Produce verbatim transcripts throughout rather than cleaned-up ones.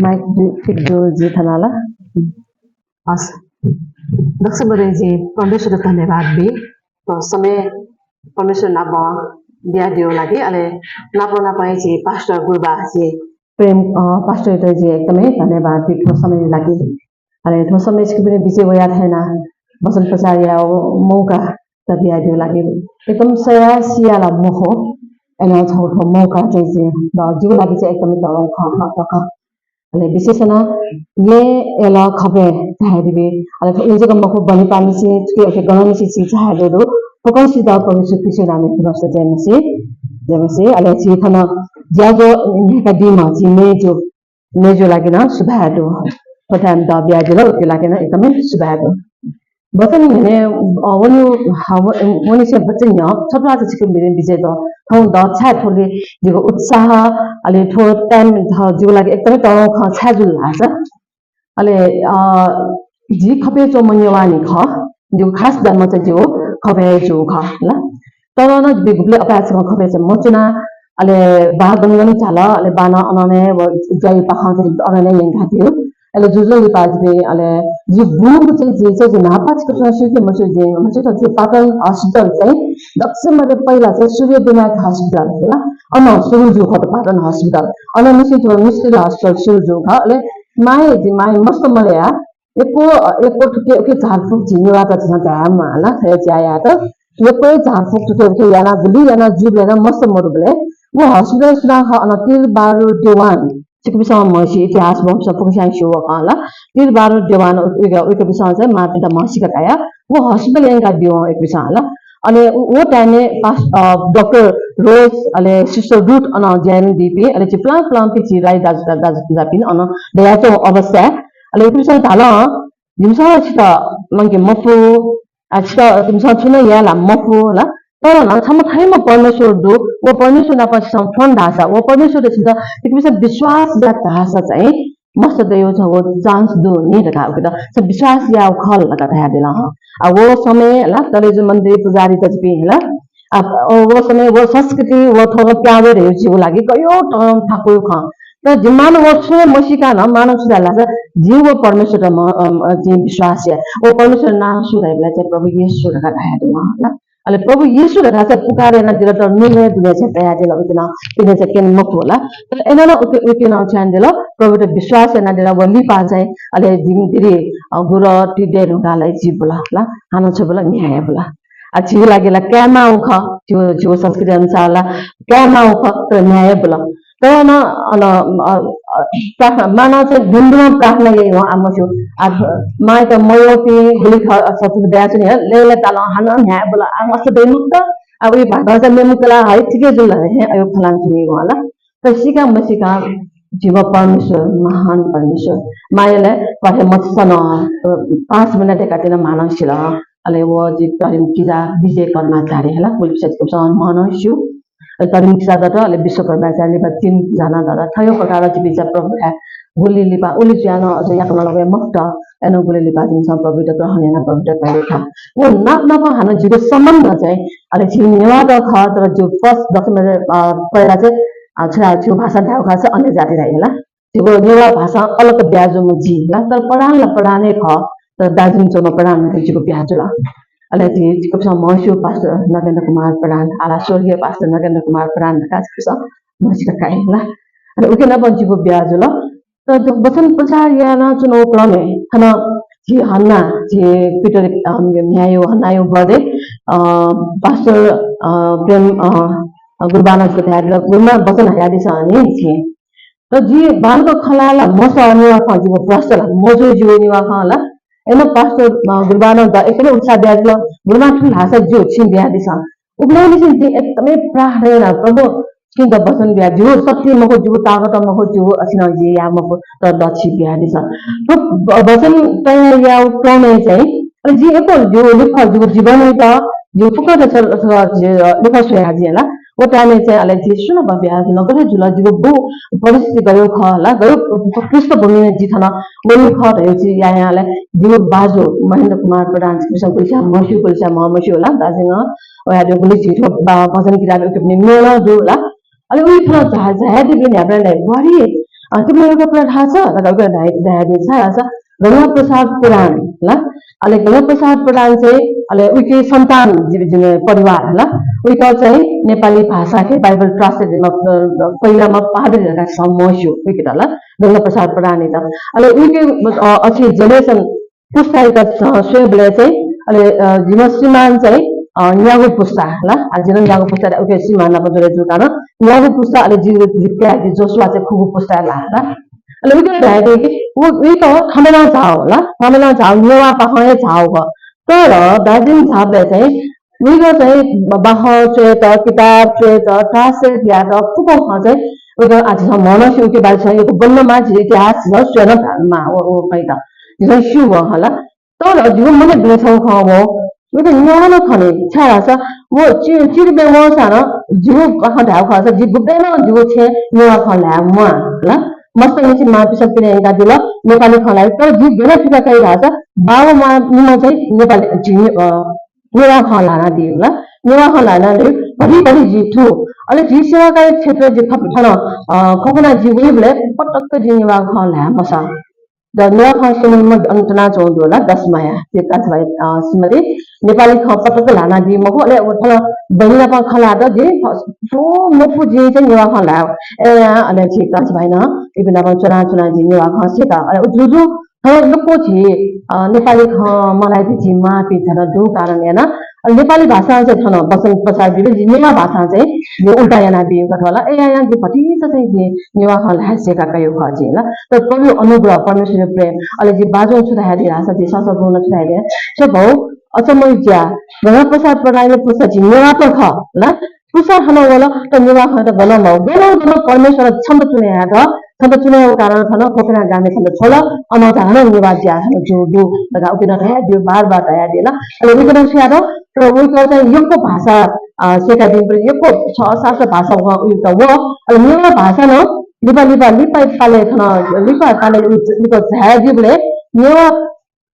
माइक दु-, ठीक दु जुइ थन ला। हस्। दक्वसिबय् जिं परमेश्वरयात धन्यवाद बी। थ्व समय परमेश्वर नाप बियादीगु लागि, अले नाप नाप हे झी पास्टर गुरुबा झी प्रेम, अ, पास्टरयात जिं एकदमै धन्यवाद बी थ्व समयया लागि। अले थ्व समय छिकपिनि बिचय् वयाः थन वचन प्रचार यायेगु मौका त बियादीगु लागि एकदम सयाः सियाः ला मखु, अले छगू थ्व मौका चाहिँ जिं, अ, जिगु लागि चाहिँ एकदमै तःधंगु खः, खः, खः। अले विशेष यानाः येँ, यल, खपय् झायादीपिं, अले थ्व येँ जक मखु, बनेपांनिसें, थुके उके गनंनिसें झी झायादीगु दु। फुक्कसित प्रभु येशू ख्रीष्टया नामय् भिंतुना जय मसीह, जय मसीह। अले झी थन ज्याझ्वः न्ह्याकादीम्ह झी मय्जु, मय्जुया लागि नं सुभाय् दु। थ्व time द बियादिल, उकिया लागि नं एकदमै सुभाय् दु। वचन न्ह्यःने, अ, वने, ह, व-, वनेसे वचन न्ह्यः छत्वाच छिकपिनि बिचय् दु। थौं द छाय् थ्व ले जिगु उत्साह, अले थ्व time थ जिगु लागि एकदमै तःधंगु खँ छाय् जुल धाःसा, अले, अ, जि खपय् च्वंम्ह नेवाः नि खः, जिगु खास जन्म चाहिँ जिगु खपय् जूगु खः ला। तर नं जिपिं गुबलें अपाय्‌सकं खपय् चाहिँ मच्वना, अले बाः गन गन झाल, अले बानं अनंलि व ज्यायापाखें चाहिँ अनंलि यंकादिल। अले जुजुं लिपा जिपिं, अले जि बूगु चाहिँ जि चाहिँ जि न्हापा छिकपिन्सं स्यू कि मस्यू, जि मस्यू, तर जि पाटन hospital चाहिँ दक्वसिबय् पहिला चाहिँ सूर्य विनायक hospital ला, अन सुरु जूगु खः पाटन hospital। अनंनिसें थ्व Mystery hospital सुरु जूगु खः। अले मांया, जि मांया मस्त मदया, यक्व, अ, यक्व थुके उके झारफुक झी नेवाःत झीसं धायेमाः ला, थ्व ज्या यायेत। यक्व हे झारफुक थुके उके यानाः गुलि यानाः जूबलय् नं मस्त मदुबलय् व hospital सुनां खः, अन तीर बहादुर देवान, छिकपिन्सं म्हसी इतिहास ब्वंपिन्सं फुक्कसिनं स्यू व खः ला। तीर बहादुर देवान उक-, उक-, उकियापिन्सं चाहिँ मांपिन्त म्हसीका कयाः व hospital यंकादिल उकियापिन्सं ला। अले व, व time य् पास-, अ, डाक्टर रोज, अले सिस्टर रुथ अन ज्या यानादीपिं, अले झी पुलां पुलांपिं झी दाइ दाजु, दाजु, दाजुकिजापिं अन दयाच्वंगु अवस्थाय्, अले इपिन्सं धाल, जिमिसं छितः लंके मफु, आ, छितः, जिमिसं छुं नं याये ला मफु ला। तर नं छम्ह थज्याःम्ह परमेश्वर दु, व परमेश्वर नाप छिसं फ्वं धाःसा, व परमेश्वरयात छिसं, छिकपिन्सं विश्वास यात धाःसा चाहिँ मस्त दयाच्वंगु chance दु नि धकाः उकियात, छ विश्वास याःगु खः ला धकाः धयादिल हं। आ, व समय ला तलेजु मण्डली पुजारी दाजुपिं ला, आ, व समय व संस्कृति व थ्व प्याहां वये धइगु झीगु लागि गय् तःधंगु थाकुगु खँ। तर जिमिसं व छुं मसीकां नं मांनं छु धाल धाःसा, जिं व परमेश्वरयात म-, अ, अ, जिं विश्वास याये। व परमेश्वरया नां छु धाइबलय् चाहिँ प्रभु येशू धकाः धयादिल हं ला। अले प्रभु येशू धकाः चाहिँ पुकार यानादिल, तर नुगलय् दुने चाहिँ तयादिल, उकिं नं पिने चाहिँ क्यने मफु ला। तर अय्‌नं नं उके, उकिं नं छु यानादिल, प्रभुयात विश्वास यानादिल, व लिपा चाहिँ अले जिमि दिदि, अ, गुरु ति दये धुंकाः ला जि बुल ला, हानं छु बुल, म्ह्याय् हे बुल। आ, झीगु लागि ला कायेमाःगु खः, झीगु, झीगु संस्कृति अनुसार ला कायेमाःगु खः, तर म्ह्याय् हे बुल। तर नं, अन, अ, अ, प्रार्थना, मांनं चाहिँ गुंगुं प्रार्थना याइ हं, आ, मस्यू। आ, मांयात मयःपिं गुलि खः, सतुक दयाच्वनी हं, लय्‌लय् तालं हानं म्ह्याय् हे बुल, आ, मस्त दइ मखुत, आ, उइ भागं चाहिँ मेम्ह कलाः हं, ठीक हे जुल हं, अय् खँ ल्हानाच्वनीगु हं ला। तर सीकां मसीकां झीम्ह परमेश्वर, महान परमेश्वर। मांया ला पाखे मचासन, अ, पाँच महिना दय्‌काः तिनि मांनं सिल। अले व जि तरिम किजा विजय कर्माचार्य हला, गुलिपिसं छिकपिन्सं मनं स्यू। अले तरिम किजा दत, अले विश्व कर्माचार्य लिपा तिम किजा नं दत। थज्याःगु प्रकारं जिपिं चाहिँ प्रभुया गुलि लिपा उलि जुयाः नं अझ याकनं ला वये मफुत। अय्‌नं गुलि लिपा जिमिसं प्रभुयात ग्रहण यानाः प्रभुयात कयाः खः। व नाप नाप हानं जिगु सम्बन्ध चाहिँ, अले झी नेवाःत खः, तर जिगु first document, अ, पहिला चाहिँ, अ, छु धाःगु, झीगु भाषां धायेगु खःसा अन्य जाति धाइ हला। झीगु नेवाः भाषां अलग ब्याहा जूम्ह जि ला, तर प्रधान ला प्रधान हे खः, तर दार्जिलिङ च्वंम्ह प्रधान जिगु ब्याहा जुल। अले झी छिकपिन्सं म्हस्यू पास्टर नगेन्द्र कुमार प्रधान, आः ला स्वर्गीय पास्टर नगेन्द्र कुमार प्रधान धकाः छिकपिन्सं म्हसीका काइ ला। अले उके नाप जिगु ब्याहा जुल। तर थ्व वचन प्रचार यानाच्वनागु क्रमय् थन झी हन्ना, झी पिटर, अ, म्ह्याय्‌या हन्नाया birthday, अ, पास्टर, अ, प्रेम, अ, गुरुबानं धयादिल, गुरुमां वचन हयादिसँ नि झी। तर जि बांलाक खँ ल्हाये ला मसः नेवाः खँ, जिगु प्रष्ट ला मजू जिगु नेवाः खँ ला। अय्‌नं पास्टर, अ, गुरुबानं द एकदमै उत्साह बियादिल। गुरुमां थुलि धाःसा ज्यू, छिं बियादिसँ। उबलय्‌निसें जिं एकदमै प्रार्थना याना, प्रभु, छिं द वचन बिया, जिगु शक्ति मखु, जिगु ताकत मखु, जिगु असिनं जि याये मखु, तर द छिं बियादिसँ। थ्व व-, वचन तयार यायेगु क्रमय् चाहिँ, अले जिं यक्व जिगु लिफः, जिगु जीवनयात, जिगु फुक्कं छगः, छगः, अ, लिफः स्वया जिं ला। व time य् चाहिँ अले जि सुनानं ब्याहा जुल, गथे जुल, जिगु बु परिस्थिति गय् खः ला, गय् पृष्ठभूमिइ जि थन वने खः धयागु चिज यायां अले जिगु बाजु महेन्द्र कुमार प्रधान, छिकपिन्सं गुलिस्यां म्हस्यू, गुलिस्यां म्हमस्यू ला, दार्जिलिङं वयादीगु गुलि झी थ्व, अ, भजन किताब उकेपिनि मेलं दु ला। अले उलि थन झाया, झायादीबलय् न्ह्याबलें ला वारी अ, तिमिले उके प्रथा छ धकाः उके धाइ, धाइ, धाइ, धाइ, धाइ, गंगा प्रसाद प्रधान, ल। अले गंगा प्रसाद प्रधान चाहिँ, अले उके सन्तान, जि, जि, परिवार, ल। उके चाहिँ नेपाली भाषा के Bible translate म, अ, पहिला म पादरी धकाः सम्म मस्यू, उके त, ल। गंगा प्रसाद प्रधान त। अले उके, अ, अछि generation पुस्तायात, अ, स्वयेबलय् चाहिँ, अले, अ, जिम्ह श्रीमान चाहिँ, अ, न्यागू पुस्ता, ल। आ, जिम्ह न्यागू पुस्ता, उके श्रीमान नाप जोडे जू कारण, न्यागू पुस्ता, अले जि, जि काय्, जि जोसुवा चाहिँ खुगू पुस्ता ला, ल। अले उके धाये कि, उ, उइत थमेलं झाव, ल। थमेलं झाव, नेवाः पाखं हे झाव ग। तर दार्जिलिङ झाबलय् चाहिँ, उइत चाहिँ बाखं च्वयेत, किताब च्वयेत, translate यायेत, फुक्क खँ चाहिँ, उइत आ, झीसं म्हनसि उके बारे झीसं एक बन्द मा, झी इतिहास झीसं स्वयेत मा, व, व, कैत। झीसं स्यू व, हला। तर जिगु मने बिने छगू खँ व, उइत नेवालं खने, छाय् धाःसा, व चि-, चिर बे वंसां नं जिगु खँ धायेगु खःसा, जि गुबलें नं जिगु छेँ नेवाः खँ ल्हाये म्वाः, ल। मस्त निसें मांपिसं पिने यंकादिल, नेपाली खँ ल्हाये, तर जि गन फिका काइ धाःसा, बाबा मां निम्ह चाहिँ नेपाली, झी, अ, नेवाः खँ ल्हानादी, ल। नेवाः खँ ल्हानादी, भरि भरि जि थु। अले जि सेवाकार्य क्षेत्र जि खप-, थन, अ, खपना जि वइबलय् पटक्क जि नेवाः खँ ल्हाये मसा। द नेवाः खँ स्यनीम्ह अन तनाच्वंगु दु ला, दसमाया, जि कान्छा भाइ, अ, श्रीमती नेपाली खँ पटक्क ल्हानादी मखु, अले व थन बहिनी नाप खँ ल्हात, जि फ-, थ्व मफु जि चाहिँ नेवाः खँ ल्हाये। ए, अले जि कान्छा भाइ नं, इपिं नाप च्वना च्वना जि नेवाः खँ सीत। अले उ जुजु थन लुक्क झी, अ, नेपाली खँ मल्हाइपिं झी मांपिं थन दु कारण याना, अले नेपाली भाषां चाहिँ थन वचन प्रचार बिबलय् जि नेवाः भाषां चाहिँ जि उल्टा यानाबी कथं ला। ए, या, या, जि भतिचा चाहिँ जि नेवाः खँ ल्हाये सीका कायु खः जि ला। तर प्रभु अनुग्रह, परमेश्वरया प्रेम, अले जि बाजुं छु धयादी धाःसा, जि ससगुण छु धयादी, छ भौ, अचम्म ज्या, गंगा प्रसाद प्रधानया पुस्ता झी नेवाःत खः ला। पुसा हनं वल, त नेवाः खँ त गनं मव। गनं गनं परमेश्वरं छन्त चुने यात, छन्त चुने यात कारण थन खोकना गामे छन्त छोल, अन त हनं नेवाः ज्या हनं जू दु, धकाः उपिं नं धयादिल, बार बार धयादिल। अले उपिं नं छु यात, तर उपिं चाहिँ यक्व भाषा, अ, सीकादीपिं यक्व छ सात भाषा व उपिं त व, अले नेवाः भाषा नं लिपा लिपा लिपा पाले थन लिपा पाले लिपा झायादीबलय् नेवाः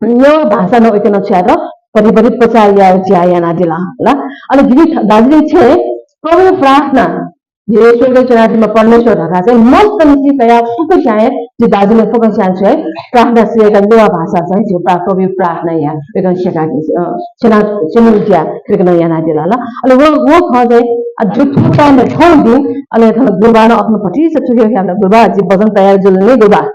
नेवाः भाषा नं उइके नं छु यात, भरि भरि प्रचार याये ज्या यानादिल, ल। अले जिमि दार्जिलिङ छेँ प्रभु प्रार्थना, झी स्वर्गय् च्वनादीम्ह परमेश्वर धकाः चाहिँ मस्त निसें कयाः फुक्कसियां हे, जि दार्जिलिङ फुक्कसियां छु हे प्रार्थना सिधयेका नेवाः भाषा चाहिँ झी प्रा-, प्रभु प्रार्थना या, उइके नं सीकादि, अ, स्यना, स्यनीगु ज्या उइके नं यानादिल, ल। अले व, व खँ चाहिँ, अ, जु थुक्तान थौं दिन, अले थन गुरुबां नं अखुन्हु भतिचा चुके यात, गुरुबा, जि वचन तयार जुल नि गुरुबा।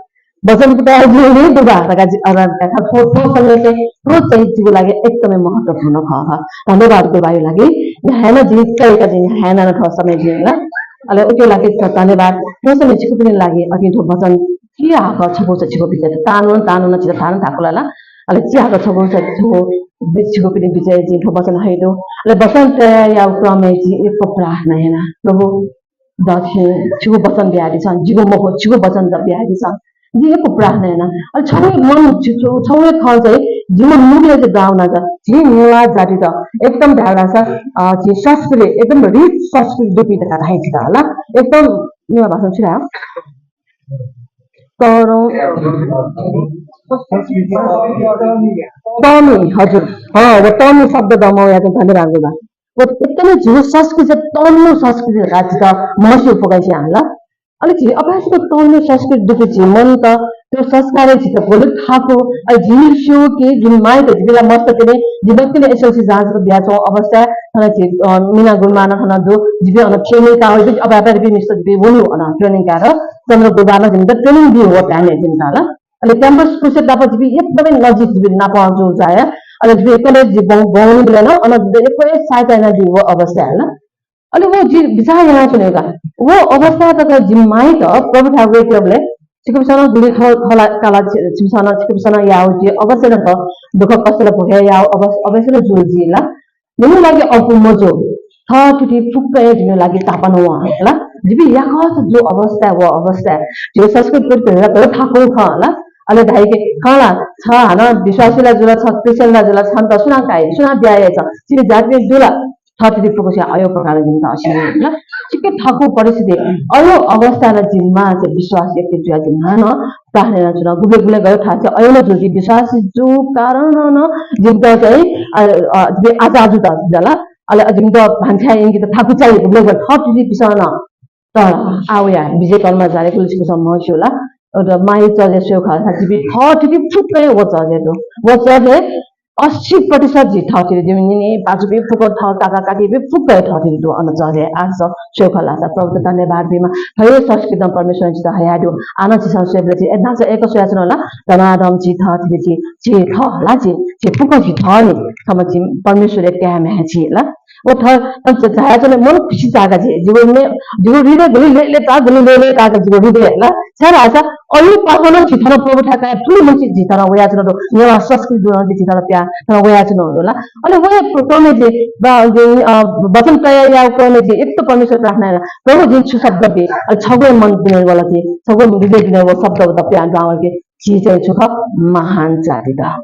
वचन कुतः जुल नि दुबा धकाः जि, अ, धकाः थ्व, थ्व समय चाहिँ, थ्व चाहिँ जिगु लागि एकदमै महत्त्वपूर्ण खः। धन्यवाद गुरुबाया लागि। न्ह्याना जि चाहिका जि न्ह्याना न थ्व समय जि, ल। अले उके लागि ध-, धन्यवाद। थ्व समय छिकपिनि लागि अति थ्व वचन चिहाक छगू छ छिकपिनि बिचय् तानु, तानु न छिकपिनि थाकुला, ल। अले चिहाक छगू छ छिकपिनि बिचय् जि थ्व वचन हइदु। अले वचन तयार याउ क्रमय् जि एक प्रार्थना याना। प्रभु, द छि-, छिगु वचन बियादिसँ, जिगु मखु, छिगु वचन द बियादिसँ। जि यक्व प्रार्थना याना। अले छगू हे मन, छि-, छु-, छगू हे खँ चाहिँ जिमि नुगलय् चाहिँ गाउँना जा। झी नेवाः जातित एकदम धायेगु धाःसा, अ, झी संस्कृति, एकदम rich संस्कृति दुपिं धकाः धाइ छित, हला। एकदम नेवाः भाषां छु धाइ? तरौं, तःमि, हजुर। अँ, व तःमि शब्द द मवयाच्वं, धन्यवाद गुरुबा। व एकदमै झीगु संस्कृति चाहिँ तःमिगु संस्कृति धकाः झीत म्हस्यू फुक्कसियां, हला। अले झी अभ्यासगु तःमिगु संस्कृति दुपिं झी मनूत थ्व संस्कारय् झीत ग्वलि थाकु, अले झी स्यू कि जिमि मांयात, जिमि ला मस्तय् तिनि, जि दक्वसिनं SLC जाँच बियाच्वंगु अवस्थाय् थन झी, अ, मिना गुरुमां नं थन दु, जिपिं अन training काः वइपिं, अपाय्‌पाय् जिपिं मिस्त जिपिं वनी अन training कायेत, चन्द्र गुरुबां नं जिमित training बी वःगु time य् जिमित ला। अले campus crusade नाप जिपिं एकदमै नजिक जिपिं नाप जू जाया। अले जिपिं college जि बं-, बंगुलिबलय् नं अन जिपिं यक्व हे सहायता यानादीगु अवस्था, हला। अले व जि बिचाः यानाच्वनेगु का। व अवस्था तक जिमि मांयात प्रभुथाय् वयेत्यंबलय् छिकपिन्सं नं गुलि थः, थः ला, काला छि-, छिकपिन्सं नं, छिकपिन्सं नं याः वइ, अवश्य नं थः दुःख कष्ट ला भोगे याः वइ, अवश्य, अवश्य नं जुल जि ला। जिमिगु लागि अःपु मजू, थःथिति फुक्क हे जिमिगु लागि तापानं वं ला। जिपिं याकःचा जू अवस्था, व अवस्था। झीगु संस्कृति प्रति भेदभाव थाकुगु खः ला। अले धाइके खः ला, छ हानं विश्वासी ला जुल, छ Christian ला जुल, छन्त सुनां काइ, सुनां ब्याहा याइ छ, छिमि जातिपिं दु ला। थःथिति फुक्कसिया अय् प्रकारं जिमित असिनि ला। छिके थाकु परिस्थिति, अय् अवस्थाय् नं जिमि मां चाहिँ विश्वासी यक्व जुया जिमि मां नं प्रार्थना यानाच्वना। गुबलें गुबलें गय् थासय् अय् नं जुल जि विश्वासी जूगु कारणं नं जिमित चाहिँ, अ, अ, जिमि आचार्यजुत जि ला। अले जिमित भान्साय् यंकेत थाकु चाहिँ गुबलें गुबलें थःथितिपिन्सं नं तर आः वया विजय कर्माचार्य कुलचिकुसं म्हस्यू ला, अ, माया चर्या स्वयेगु खःसा जिपिं थःथिति फुक्कं व चर्या दु। व चर्या अस्सी प्रतिशत झी थःथिति दु। निनि पाचुपिं फुक्क थः काका काकीपिं फुक्क थःथिति दु। अन चर्या आः स्वयेगु खःसा प्रभुत धन्यवाद बीमाः। थ्व हे संस्कृतिं परमेश्वरं झीत हयादीगु। आः नं झीसं स्वयेबलय् झी, ए, न्हाचः एक स्वयाच्वना ला, धमाधम झी थःथिति झी, झी थः ला झी, झी फुक्क झी थः नि। थःम्हं झी परमेश्वरया काय् म्ह्याय् झी ला। व थः, थः झ-, झायाच्वने मन खुसी चाःगु झी। जिगु मे-, जिगु हृदय गुलि ले-, लेताः, गुलि ले-, लेताः जिगु हृदय ला। छाय्धाःसा अय् पाखें नं झी थन प्रभुथाय् काय् थुलि मनूत झी थन वयाच्वना दु। नेवाः संस्कृति दुगु नं झी थन प्याः थन वयाच्वना दु ला। अले वया क्रमय् झी बा-, झी, अ, वचन तयार यायेगु क्रमय् झी एक परमेश्वर प्रार्थना याना, प्रभु, जिं छु शब्द बी, अले छगू मन दुने वल कि, छगू हृदय दुने व शब्द प्याः दुने वल कि, झी चाहिँ छु खः? महान जाति खः।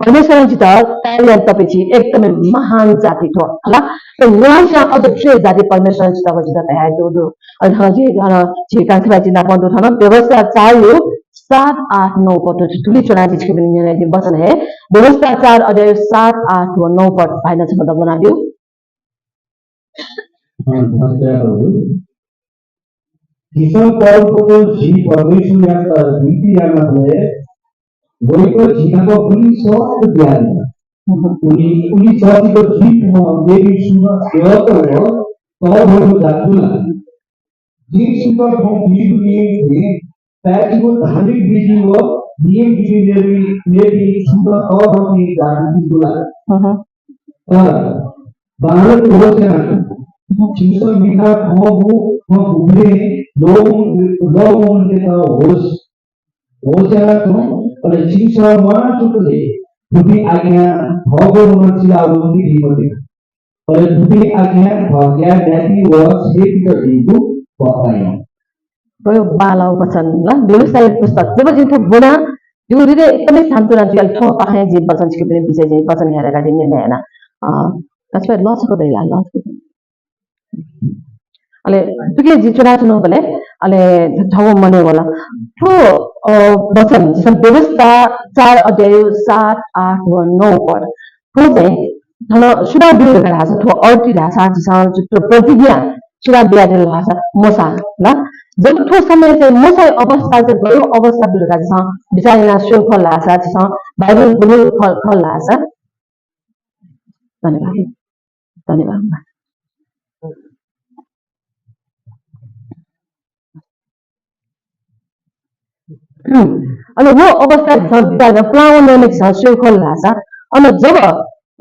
परमेश्वरं झीत ताय्‌लाः तःपिं झी एकदमै महान जाति खः, हला। तर न्ह्याबलें अझ थ्व जाति परमेश्वरं झीत, झीत धयादीगु दु। अले थन झी, थन झी कान्छापाय्‌या नापं दु थन व्यवस्था चारया सात, आठ, नौ पद थुलि च्वनाः झी छिकपिनि न्ह्यःने जिं वचन हे व्यवस्था चार अध्याय सात, आठ व नौ पद भाइनं छकः ब्वनादिसँ। अँ, नमस्कार प्रभु। झीसं परमप्रभु झी परमेश्वरयात बिन्ति यानाबलय् वय्‌कः झी नाप गुलि सःताक बियादिल। उलि, उलि सःताक जुइफुम्ह मेपिं सुं नं द्यःत व तःधंगु जात दु ला? जिं छिकपिन्त थौं ब्यूगु नियम थें पाय्‌छिगु धार्मिक विधि व नियम विधि मेपिं, मेपिं सुं नं तःधंपिं जात दु ला? तर बांलाक होश यानाच्वँ। छिमिसं मिखां खंगु खँ गुबलें ल्वःमं-, ल्वःमंकेत होश, होश यानाच्वँ। अले छिमिसं म्वानाच्वंबलय् थुपिं आज्ञा थःगु मनं चिलावंके दी मते। अले थुपिं आज्ञा थःग्याये म्याःपिं व छय्‌पिन्त बीगु पक्का यानाच्वँ। थ्व बांलाःगु वचन ला, व्यवस्थाया पुस्तक। जब जिं थ्व ब्वना, जिगु हृदय एकदमै सान्त्वना जुयाः थ्वपाखें जिं वचन छिकपिनि बिचय् जिं वचन हये धकाः जिं निर्णय याना। अ, that's why लः छकः दइ ला, लः छकः। अले थुकी जिं च्वनाच्वनाबलय् अले थ्व मनय् वल। थ्व, अ, वचन, झीसं व्यवस्था चार अध्याय सात, आठ व नौ पद। थ्व चाहिँ थन सुनां ब्यू धकाः धाःसा, थ्व अर्ती धाःसा, झीसं थ्व प्रतिज्ञा सुनां बियादिल धाःसा मोशा ला। जब थ्व समय चाहिँ मोशाया अवस्था चाहिँ गय् अवस्था ब्यू धकाः झीसं बिचाः यानाः स्वये खः धाःसा, झीसं बाइबल ब्यू खः, खः धाःसा। धन्यवाद। धन्यवाद। अले व अवस्था झीसं बिचाः यानाः पुलांगु न्ह्यःने झीसं स्वये खः धाःसा, अन जब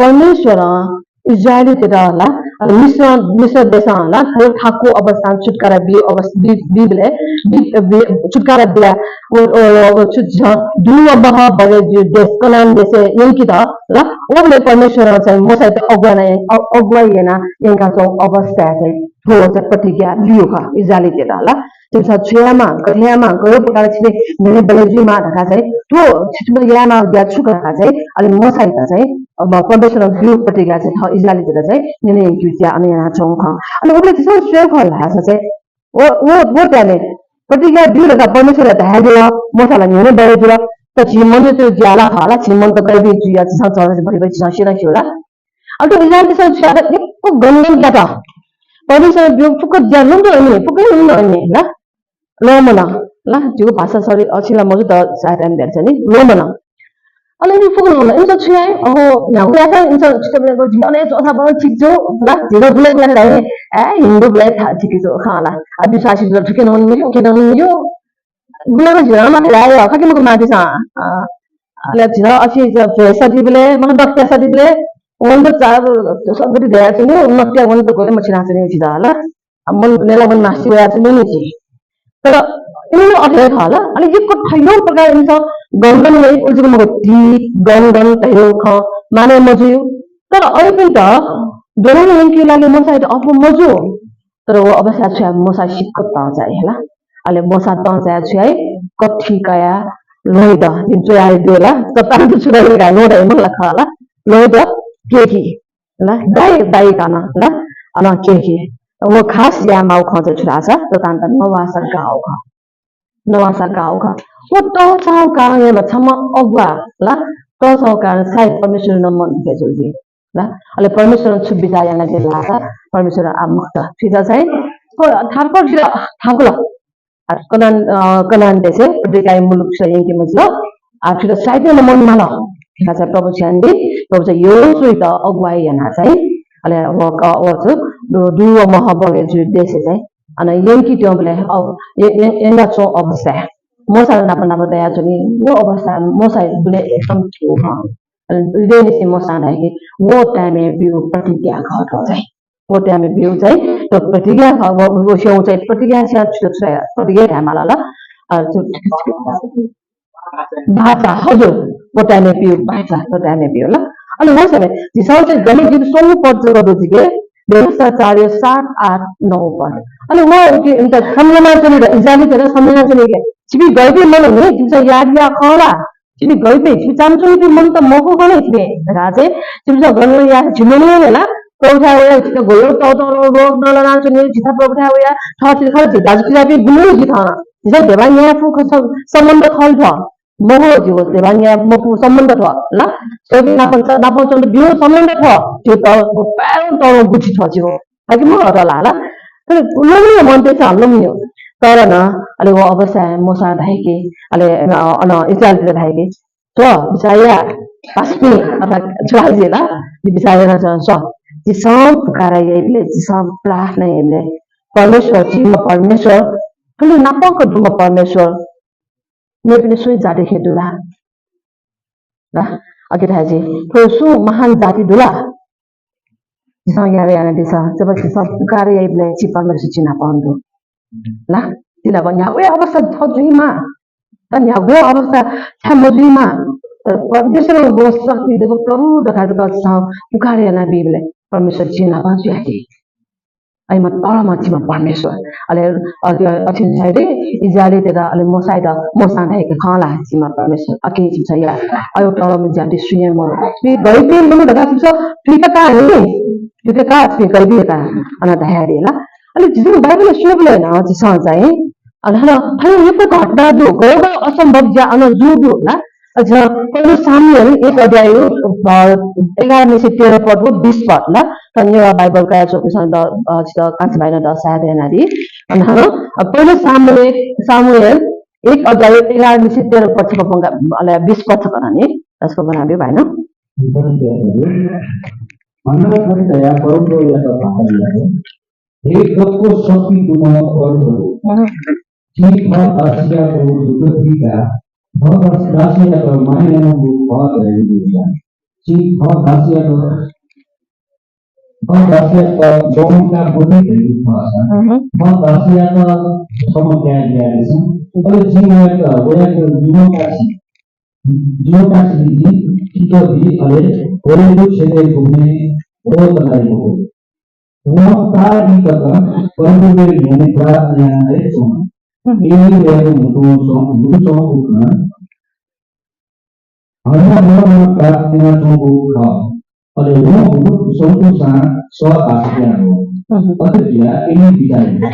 परमेश्वरं इस्राएलीतय्‌त ला, अले मिश्र, मिश्र देशं ला थ्व थाकु अवस्थां छुटकारा बी अवस-, बी, बीबलय्, बी, बी, छुटकारा बिया, व, व, व, व छु, झ-, दुने व बहः बगय् जुइगु देश, कनान देशय् यंकेत ला, वबलय् परमेश्वरं चाहिँ मोशायात अगुवाय् याना, अ-, अगुवाय् यानाः यंकाच्वंगु अवस्थाय् चाहिँ थ्व चाहिँ प्रतिज्ञा ब्यू खः इस्राएलीतय्‌त ला। छिमिसं छु यायेमाः, गथे यायेमाः, गय् प्रकारं छिपिं न्ह्यःने बलय् जुइमाः धकाः चाहिँ थ्व छिकपिन्त यायेमाःगु ज्या छु खः धकाः चाहिँ, अले मोशायात चाहिँ, अ, परमेश्वरं ब्यूगु प्रतिज्ञा चाहिँ थः इस्राएलीतय्‌त चाहिँ न्ह्यःने यंकेगु ज्या अन यानाच्वंगु खः। अले उबलय् झीसं स्वये खः धाःसा चाहिँ व, व, व time-य् प्रतिज्ञा ब्यू धकाः परमेश्वरं धयादिल, मोशा ला न्ह्यःने बलय् जुल। तर झी मनूतय्‌गु ज्या ला खः ला, झी मनूत गय्‌पिं जुइ, झीसं झन झन भतिभति झीसं स्यू ला। अले थ्व इस्राएलीतय्‌सं छु यात? यक्व गनगन क्यात। परमेश्वरं ब्यूगु फुक्क ज्या ल्वंगु अन, फुक्क ल्वंगु अन ला। ल्वःमन ला, जिगु भाषा सरि अछि ला मजू, तर सायद आमि ब्याहा नि ल्वःमन। अले इमि फुक्क ल्वःमन, इमिसं छु याइ? अहो, न्ह्यागु याःसा इमिसं छितः ब्याहा नि, जिं अन हे च्वःसा बरं ठीक जू ला, झीगु ब्याहा याये धाइ, ए, हिन्दू ब्याहा याये ठीक जू खः ला। आ, विश्वासी जुल थुके नं मज्यू, उके नं मज्यू। गुलि नं झीगु माथि लाइ, खः कि मखु माथिसं। अ, अले झीगु अछि, झीगु भेष सदीबलय्, मतलब नृत्य सदीबलय्, वं त चार सगति दयाच्वनी, नृत्य वं त गोले मछिनाच्वनी झीगु ला। आ, मन नेला मन नास्ति वयाच्वनी नि झी। तर इमि नं अथे हे खः ला। अले यक्व थज्याःगु प्रकार इमिसं गनगन याइ, उलि जक मखु, ती, गनगन धयागु खँ मानय् मजुइगु। तर अय्‌पिन्त द्वना यंकेगु लागि मोशायात अःपु मजू। तर व अवस्थाय् छु याइ, मोशा सिक्क तंचाइ हला। अले मोशा तंचायाः छु याइ, कथि कयाः ल्वहंत, जिं च्वयाहयागु दु ला, कथं छु याइ, ल्वहंत हे मला खः ला, ल्वहंत केकी ला, दाइ, दाइ काना ला, अन केकी। व खास यायेमाःगु खँ चाहिँ छु धाःसा, वृत्तान्त नवाःसा गाःगु खँ। नवाःसा गाःगु खँ। व तःचाःगु कारणं यानाः छम्ह अगुवा ला, तःचाःगु कारणं सायद परमेश्वरं नं मन दुःख जुल जुइ ला। अले परमेश्वरं छु बिचाः यानादिल धाःसा, परमेश्वरं आः मखुत। थुइत चाहिँ थ्व थारु थाकुल। आ, कनान, अ, कनान देशय् प्रतिज्ञा मुलुक यंके मजिल। आ, थुइत साइत याना मन माल। खः चाहिँ प्रभु छ्यान्दी, प्रभु चाहिँ यहोशूयात अगुवाइ याना चाहिँ, अले व क-, व छु, दु-, दुगु व महाबलय् जूगु देशय् चाहिँ, अन यंके त्यंबलय्, अ, य-, य-, यंका च्वंगु अवस्थाय् मोशां नाप नाप दयाच्वनी। व अवस्था मोशाया दुने एकदम थ्व खः। अले हृदयनिसें मोशां धाय्‌की, व time-य् ब्यूगु प्रतिज्ञा खः थ्व चाहिँ। व time-य् ब्यूगु चाहिँ थ्व प्रतिज्ञा खः, व, व स्यंगु चाहिँ प्रतिज्ञा स्यं छु, छु, प्रतिज्ञा धायेमाल ला। अ, छु, बाचा, हजुर, व time-य् ब्यूगु बाचा, व time-य् ब्यूगु ला। अले व समय झीसं चाहिँ गन जिगु स्वंगू पद जक दु जिके, व्यवस्थाचारया सात, आठ, नौ पद। अले व इमित सम्झना च्वनी ला, इस्राएलीतय्‌त सम्झना च्वनी के, छिपिं गय्‌पिं मनूनि जिमिसं याः बिया खः ला? छिपिं गय्‌पिं, छिपिं चान्हु च्वनीपिं मनूत मखु खनी छिपिं धकाः चाहिँ छिमिसं गन याःसा झी मनू हे ला। प्रभुथाय् वयाः झीत गय् तःतः रोग नलानाच्वनी, झीथाय् प्रभुथाय् वयाः थः झी खः झी दाजुकिजापिं गुलि हे झी थन। झीसं ध्यबा न्याये फु खः स-, सम्बन्ध खः थ्व। मखु झीगु ध्यबा न्याये मफु सम्बन्ध थ्व ला। स्वपिं नाप, नाप च्वनेत ब्यूगु सम्बन्ध थ्व। झीत व पाय्‌नं तःधंगु बुद्धि थ्व झीगु। हाकि मखु अथे ला ला। तर लुमंनि मनूतय्‌सं लुमंनि। तर नं, अले व अवस्थाय् मोशां धाय्‌की, अले, अ, अन इस्राएलीतय्‌त धाय्‌की, स्व, बिचाः या, पासापिं, अथवा छु धाइ जुइ ला, जि बिचाः याना च्वँ, स्व, झीसं पुकारा याइबलय्, झीसं प्रार्थना याइबलय्, परमेश्वर, झीम्ह परमेश्वर, थुलि नापंक दुम्ह परमेश्वर, मेपिनि सुं जाति हे दु ला? ला, अथे धाइ जुइ, थ्व सुं महान जाति दु ला? झीसं याये यानादिसँ, जब झीसं पुकारा याइबलय् झी परमेश्वर झी नाप दु। ला, झी नाप न्ह्यागु हे अवस्था थ्व जुइमाः। तर न्ह्यागु अवस्था छाय् मजुइमाः? तर परमेश्वरं व शक्ति दःगु प्रभु धकाः जक झीसं पुकारा यानाबीबलय् परमेश्वर झी नाप जुयादी। अय्‌म्ह तःधंम्ह झीम्ह परमेश्वर। अले अ-, अ-, अथे छाय् रे, इस्राएलीतय्‌त अले मोशायात, मोशां धाय्‌की, खः ला झीम्ह परमेश्वर, अथे झीसं या। अय् तःधंम्ह ज्याति सुं हे मरु। छिपिं गय्‌पिं मनू धकाः छिमिसं थुइका का नि, थुइका का, छिपिं गय्‌पिं का, अन धयादी ला। अले झीसं बाइबलय् स्वयेबलय् नं झीसं चाहिँ, अन थन, थन यक्व घटना दु, गय् गय् असम्भव ज्या अन जूगु दु ला। अझ पहिले शामूएल एक अध्याय, अ, एघार निसें तेह्र पद व बिस पद ला। थन नेवाः बाइबल कयाच्वंपिन्सं द-, अ, छितः कान्छा भाइनं द सहायता यानादी। अन थन, अ, पहिले शामूएल, शामूएल एक अध्याय एघार निसें तेह्र पद छकः ब्वंका, अले बिस पद छकः नं नि, तसकं ब्वनाब्यु भाइनं। अन थथे धयाः परमप्रभुयात भाःत ल्हात, हे दक्व शक्ति दुम्ह परमप्रभु, हँ। छिं थः दासीयात दुःख बीकाः थः दास-, दासीयात माया यानागु खः धयागु दुसा, छिं थः दासीयात, थः दासीयात लुमंका मते धयागु खःसा, हँ। थः दासीयात क्षमा याये बियादिसँ। अले जिं वयात, वयात जिम्‍ह दासी, जिम्‍ह दासी तितः बी, अले वयागु छेँय् गुबलें व तताइ मखु। वं ताःई तक परमप्रभुया न्‍ह्यःने प्रार्थना याना हे च्‍वन। हम्म। एलीयागु म्‍हुतुं च्‍वं-, म्‍हुतु च्‍वंगु खनाः हन्‍ना मनं प्रार्थना यानाच्‍वंगु खः। अले वं म्‍हुतु संकूसां सः आशिया न्‍ह्यः। हम्म। अथे जुयाः एली बिदा यात।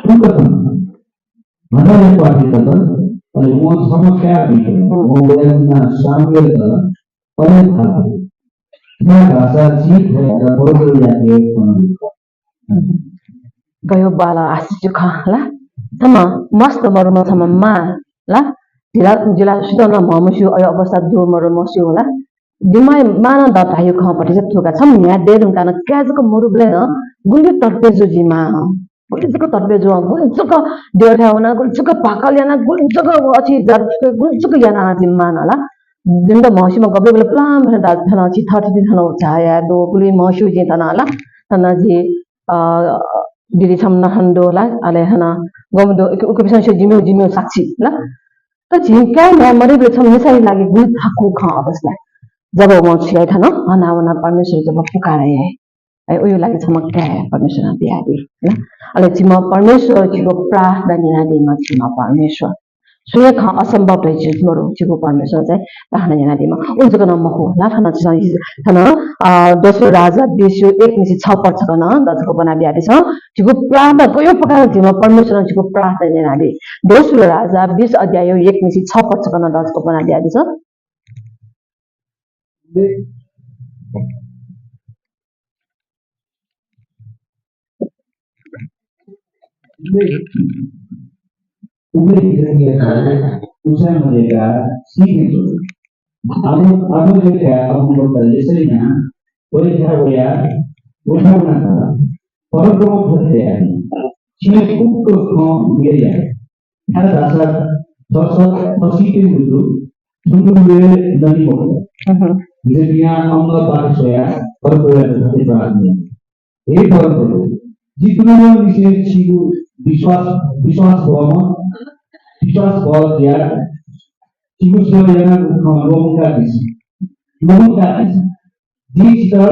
थुकथं हन्‍नाया प्वाथय् तत, अले वं छम्‍ह काय् बीत। वं वयागु नां शामूएल धाल। अले धाल, छाय्‌धाःसा जिं थ्‍वयात परमप्रभुयाके खनागु खः। गयो बाल आश्चर्य खः ला। छम्‍ह मस्त मरुम्‍ह छम्‍ह मां ला, जिला, जिला सुयातं नं म्‍हमस्‍यू, अय् अवस्था दु मरु मस्‍यू ला। जिम्‍ह मांनं द धाइगु खँ भतिचा थुका छम्‍ह न्‍ह्याः दये धुंकाः नं काय् जक मरुबलय् नं गुलि तत्पे जू जिम्‍ह मां। गुलि जक तत्पे जू, गुलि जक द्यःथाय् वनाः, गुलि जक भाकल यानाः, गुलि जक अथे जात, गुलि जक यानाः जिम्‍ह मांनं ला। जिमित म्हसीम्‍ह गबलेबले पुलां भ्‍याना दाल, थन छि थथे थन झाया दु, गुलि म्हस्‍यू जिं थन ला। थन जि, अ, दिदि छम्‍ह नं थन दु ला, अले थन गम दु, उक-, उकिसं जिमिगु, जिमिगु साक्षी ला। तर झी काय् न्‍ह्याः मरुबलय् छम्‍ह मिसाया लागि गुलि थाकु खँ अवस्था। जब वं छु याइ थन, हनावना परमेश्‍वर जब पुकारा याइ। है, उयो लागि छम्‍ह काय् परमेश्‍वरं बियादी, है ना? अले झीम्‍ह परमेश्‍वर झीगु प्रार्थना न्‍यनादीम्‍ह झीम्‍ह परमेश्‍वर। सुया खँ असम्भव धइगु मरु, झीगु परमेश्‍वर चाहिँ प्रार्थना न्‍यनादीम्‍ह। उलि जक नं मखु, ला थन झीसं, थन, अ, दोस्रो राजा बिस एक निसें छ पद छकः नं द जक ब्‍वना बियादिसँ। झीगु प्रार्थना गयो प्रकारं झीम्‍ह परमेश्‍वरं झीगु प्रार्थना न्‍यनादी। दोस्रो राजा बिस अध्याय एक निसें छ पद छकः नं द जक ब्‍वना बियादिसँ। उबे हिजकिया उसा मदेका सीखे तो। आमो, आमो जो क्या अगमवक्ता यशैया, वया, वया, वया, परलोक भत्ते आदि। छिने कुक्क खँ मेया। थारा धासा थस, थसीके मुजु, थुलुलुए नदी मखु। हम्म। हिजकिया अम्ल बात सोया, परलोक भत्ते प्रार्थना। हे परमप्रभु, जि तुलुलुनिसें छिगु विश्वास, विश्वास बहःम्ह, विश्वास बहःया, छिगु सेवा यानागु खँ ल्वःमंकादिसँ। ल्वःमंकादिसँ। जि छितः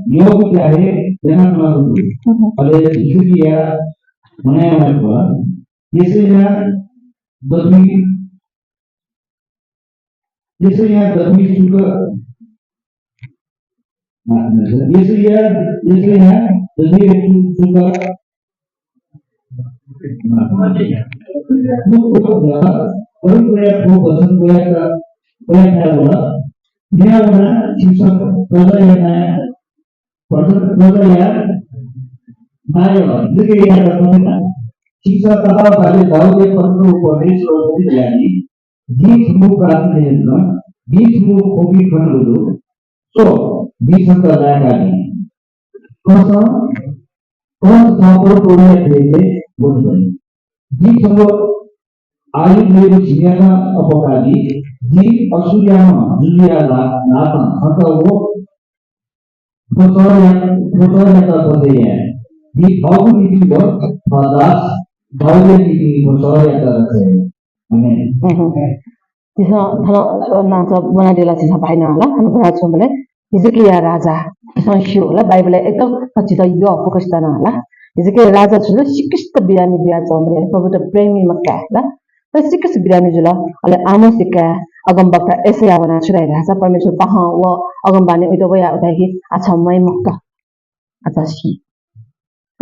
यःगु ज्या हे यानाच्वनागु दु। अले हिजकिया म्हनाय् वल, यशैया दथुइ यशैया दथुइ चुक, यशैया, यशैया दथुइ चु-, चुक, परमप्रभुया थ्व वचन वयात, वयात वल। हिया वना छिमिसं प्रजाया माया, प्रजा, प्रजाया माया, हिजकियायात खनेमा। छिमिसं तापाःबाज्या दाऊदया परमप्रभु परमेश्वर यानादी। जिं छिमिगु प्रार्थना यानागु, जिं छिमिगु ख्वपि खनागु दु। स्व, जिं छितः लाय्कादी। खःसा, खःसा परमप्रभुया दथुइ वनेबलय् जिं छिमिगु आयु मेगु झिंन्यासं अप्वकादी। जिं अश्शूरयाम्ह जुजुया ला-, ल्हातं छन्त व थ्व शहरया, थ्व शहरयात बचय् याये। जि थःगु निंतिं व थः दास दाऊदया निंतिं थ्व शहरयात रक्षा याये। आमेन। हम्म। झीसं थन नांचा ब्वनादिल, झीसं भाइनं हला, थन ब्वनाच्वंबलय् हिजकिया राजा, झीसं स्यू हला, बाइबलय् एकदम झीत यः फुक्कसित नं हला। हिजकिया राजा छु जुल, सिक्कसित बिरामी बियाच्वंबलय् प्रभुयात प्रेम याइम्ह काय् हला। तर सिक्कसित बिरामी जुल। अले आमोसया काय् अगमवक्ता यशैया वनाः छु धाइ धाःसा, परमेश्वरपाखें व अगमवाणी उइत वयाः धाइ कि, "आः छ म्वाइ मखुत, आः छ सी।"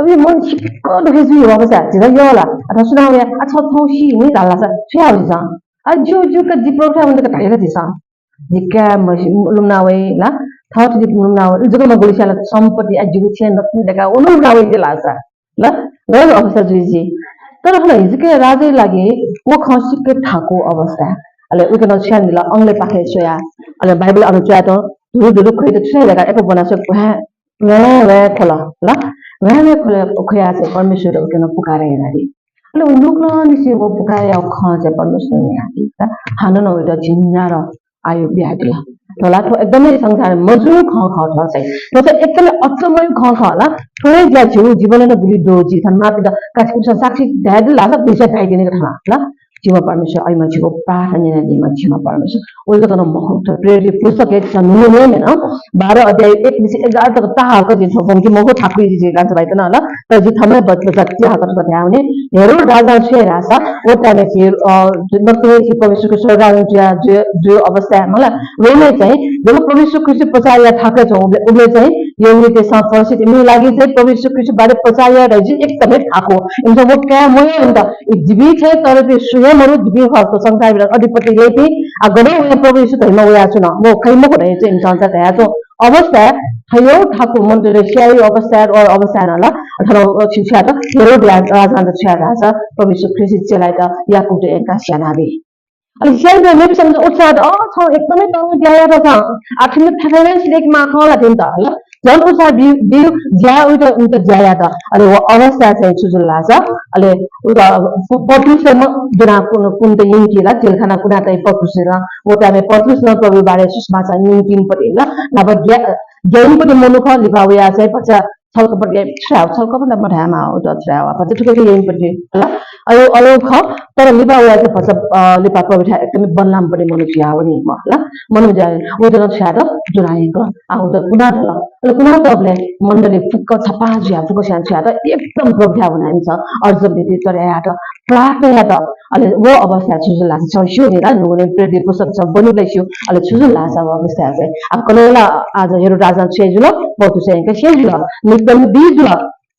अबलय् मन सिक्क दुःख जुइ, वापस आः झीत यः ला, आः छ सुनां वया, आः छ थौं सी नि धाल धाःसा छु याये झीसं? आः ज्यू ज्यू का, जि प्रभुथाय् वनेत का धाइ का झीसं। जि काय् मसि-, लुमना वइ ला, थःत जि लुमना वइ, उलि जक मखु, गुलिसिया ला सम्पत्ति, आः जिगु छेँ दक्वं दय्काः व नं लुमना वइ जि ला सा। ल, गय् अवस्था जुइ जि। तर हला हिजकिया राजाया लागि व खँ सिक्क थाकु अवस्था। अले उइत नं छु यानादिल, अंगलय् पाखे स्वयाः, अले बाइबल अन च्वयातःगु धुरु धुरु ख्वयात छु याये धकाः एक ब्वना स्वयाः व्हाय् व्हाय् ख्वल, ल, व्हाय् व्हाय् ख्वल, ख्वयाः चाहिँ परमेश्वरयात उइत नं पुकार यानादी। अले व नुगलंनिसें व पुकार याःगु खँ चाहिँ परमेश्वरं न्यनादी, ल, हानं नं उइत झिंन्यादँ आयु बियादिल। थ्व ला थ्व एकदमै संसारय् मजूगु खँ खः थ्व चाहिँ। थ्व चाहिँ एकदमै अचम्मयागु खँ खः ला। थ्व हे ज्या झीगु जीवनय् नं गुलि दु। झी थन मांपिन्त काचाकुचा साक्षी धयादिल धाःसा गुलिसिया धयादीनि का थन ला। झीम्ह परमेश्वर, अय्म्ह झीगु प्रार्थना न्यनादीम्ह झीम्ह परमेश्वर। उलि जक नं मखु, थ्व प्रेरित पुस्तकय् झीसं न्हून्हूगु न्यन, बाह्र अध्याय एक निसें एघार तक ताहाकः जिं थ्व ब्वंके मखु, थाकुइ जि गान्स भाइतन ला। तर जिं थःम्हं बचपन जति हाकः थुकथं धयावने, हेरोद राजां छु याइ धाःसा, व time-य् झी, अ, नकतिनि झी परमेश्वरया स्वर्गदूत जुया, जुया, जुया अवस्थाय् मला, रोमय् चाहिँ जब परमेश्वर ख्रीष्ट प्रचार याये थाकय् च्वं, उबलय्, उबलय् चाहिँ यहूदीतय्सं फरिसीतय् इमिगु लागि चाहिँ परमेश्वर ख्रीष्ट बारे प्रचार याये धइगु एकदमै थाकु। इमिसं व काये मयः इमित, जिपिं छेँ तरपिं सुं हे मरु, जिपिं खः थ्व संसार बिना अधिपति याइपिं, आः गनं वया प्रभु येशू धइम्ह वयाच्वन, व खइ मखु धइगु चाहिँ इमिसं चाहिँ धयाच्वं। अवस्था थज्याःगु थाकु मनूतय्त स्यायेगु अवस्था, अ, अवस्था नं ला, थन, अ, छु, छु यात, हेरोद रा-, राजां छु यात धाःसा, परमेश्वर ख्रीष्टया चेलात याकूबयात यंकाः स्यानादी। अले स्यानादी मेपिसं उत्साह, अ, छ एकदमै तःधंगु ज्या यात छ, आः छिमित थथे हे सिधय्केमाः खः ला छिमित, ल? झन उत्साह बी, बी, ज्या उइत, उइत ज्या यात। अले व अवस्था चाहिँ छु जुल धाःसा, अले उत प-, पत्रुस नं दुना कुन, कुन्त यंकी ला, जेलखानाय् कुना तइ पत्रुस नं, व time-य् पत्रुस नं प्रभुया बारे सुसमाचार न्यंकीम्हपट्टि ला, नाप ग्या-, ग्याइम्हपट्टि मनू खः, लिपा वयाः चाहिँ भचा छलकपट याइ, छुराव, छलकपट मधायेमाः, उत छुराव, भचा थुकथं याइम्हपट्टि ला। अले, अले खः, तर लिपा वयाः चाहिँ भचा, अ, लिपा प्रभुथाय् एकदमै बलवानपट्टि मनू जुयावनीम्ह ला, मनू जुयाः उइत नं छु यात, दुना यंकल। आः उत कुना तल। अले कुना तःबलय् मण्डली फुक्क छपाः जुयाः फुक्कसिनं छु यात, एकदम प्रभुथाय् वनाः इमिसं अर्जुन भिंतुं तर् यात, प्रार्थना यात। अले व अवस्थाय् छु जुल धाःसा, छिं स्यू नि ला, न्हूगुलिं प्रेरित पुस्तक छिं ब्वनीबलय् स्यू। अले छु जुल धाःसा व अवस्थाय् चाहिँ, आः कन्हय् ला आः हेरोद राजां छु याइ जुल, पत्रुसयात यंकाः स्याइ जुल, निकतम बी जुल।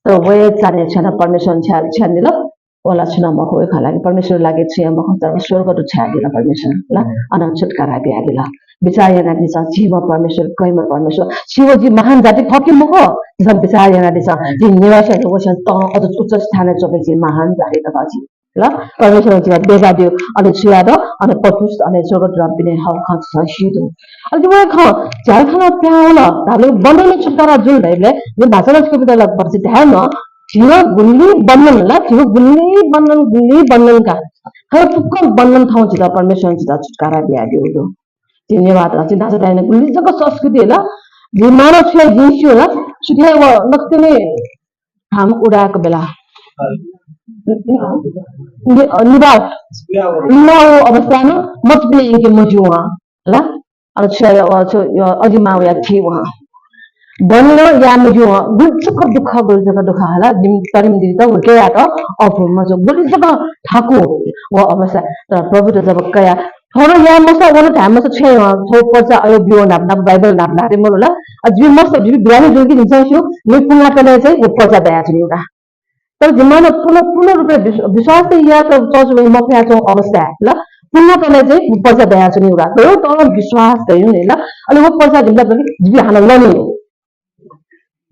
तर वया चान्हय् छु यात, परमेश्वरं छु यात, छु यानादिल, व ला छुं नं मखु, वय्कःया लागि, परमेश्वरया लागि छुं हे मखु, तर स्वर्गदूत छ्वयादिल परमेश्वरं ला, अनं छुत्कारा बियादिल। बिचाः यानादिसँ, झीम्ह परमेश्वर, गय्म्ह परमेश्वर। छि व जि महान जाति खः कि मखु? झीसं बिचाः यानादिसँ। झी नेवाःसं, नेवाःसं तं अझ उच्च स्थानय् च्वंपिं झी महान जाति खः झी। ल, परमेश्वरं झीत देछादिउ, अले छु यात, अले पत्रुस, अले स्वर्गदूतपिनि हक खँ झीसं स्यू दु। अले जिं व खँ झ्यालखानां पिहां वल धाःबलय् बन्धनं छुटकारा जुल धाःबलय् जिं न्हाचः नं छिकपिन्त ला भतिचा धाये न, झीगु गुलि बन्धन ला, झीगु गुलि बन्धन, गुलि बन्धन का। थ्व फुक्क बन्धन थौं झीत परमेश्वरं झीत छुटकारा बियादिउ दु। धन्यवाद ला, झी न्हाचः धाये न गुलि जक संस्कृति ला, झी मानव छु याइ जिं स्यू ला, छु धाये व नकतिनि हाम उडाक बेला। नि-, निभाव। निभाव अवस्थां मत बिले यंके मज्यू वं। ला? अन छु, अ, छु, अ, अजिमा वया थी वं। बन्धनं याये मज्यू वं। गुलि जक दुःख, गुलि जक दुःख हला। दिम-, तरिम दित हुर्के यात। अपुर मजो गुलि जक थाकु व अवस्था। तर प्रभुत जब कया थ्व नं याये मसा, व नं धाये मसा, छु याये, थ्व पर्चा अयो ब्यू नाप नाप, बाइबल नाप नाप रे मरु ला। अ, जिमि मस्त, जिमि बिरामी जुल कि जिमिसं स्यू, मे पुंगा तले चाहिँ व पर्चा दया च्वनी उता। तर जिमानं पूर्ण, पूर्ण रूपले विश्व-, विश्वास त यात चर्च वइ मफया च्वं अवस्था ला। पुंगा तले चाहिँ व पर्चा दया च्वनी उता। तर तलं विश्वास दयु नि ला। अले व पर्चा जिमिला बलि जिमि हानं लनी।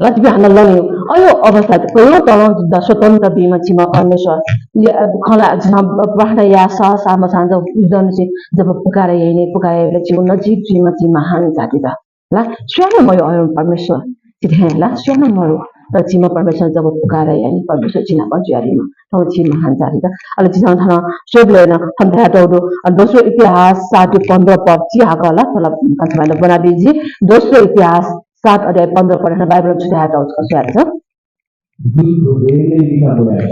ल, जिमि हानं लनी। अयो अवस्था त कयो तलं द स्वतन्त्र बीम्ह झीम्ह परमेश्वर। या, खला झीसं प्रार्थना याः स, साम साँझ उजं निसें जब पुकारा याइने, पुकारा याइबलय् झीगु नजिक जुइम्ह झी महान जाति द। ल, सुयानं मयु अयो परमेश्वर। झी थें ल, सुयानं मयु। तर झीम्ह परमेश्वर जब पुकारा याइने, परमेश्वर झी नाप जुयादीम्ह। थौं झी महान जाति द। अले झीसं थन स्वयेबलय् नं थन धयातःगु दु, अ, दोस्रो इतिहास सात पन्ध्र पद झी हाकः ल, थन कथं ब्वनाबी जि। दोस्रो इतिहास सात अध्याय पन्ध्र पद थन बाइबलं छु धयातःगु छ, सुयात छ। दुःख वेदना लिखा बोला।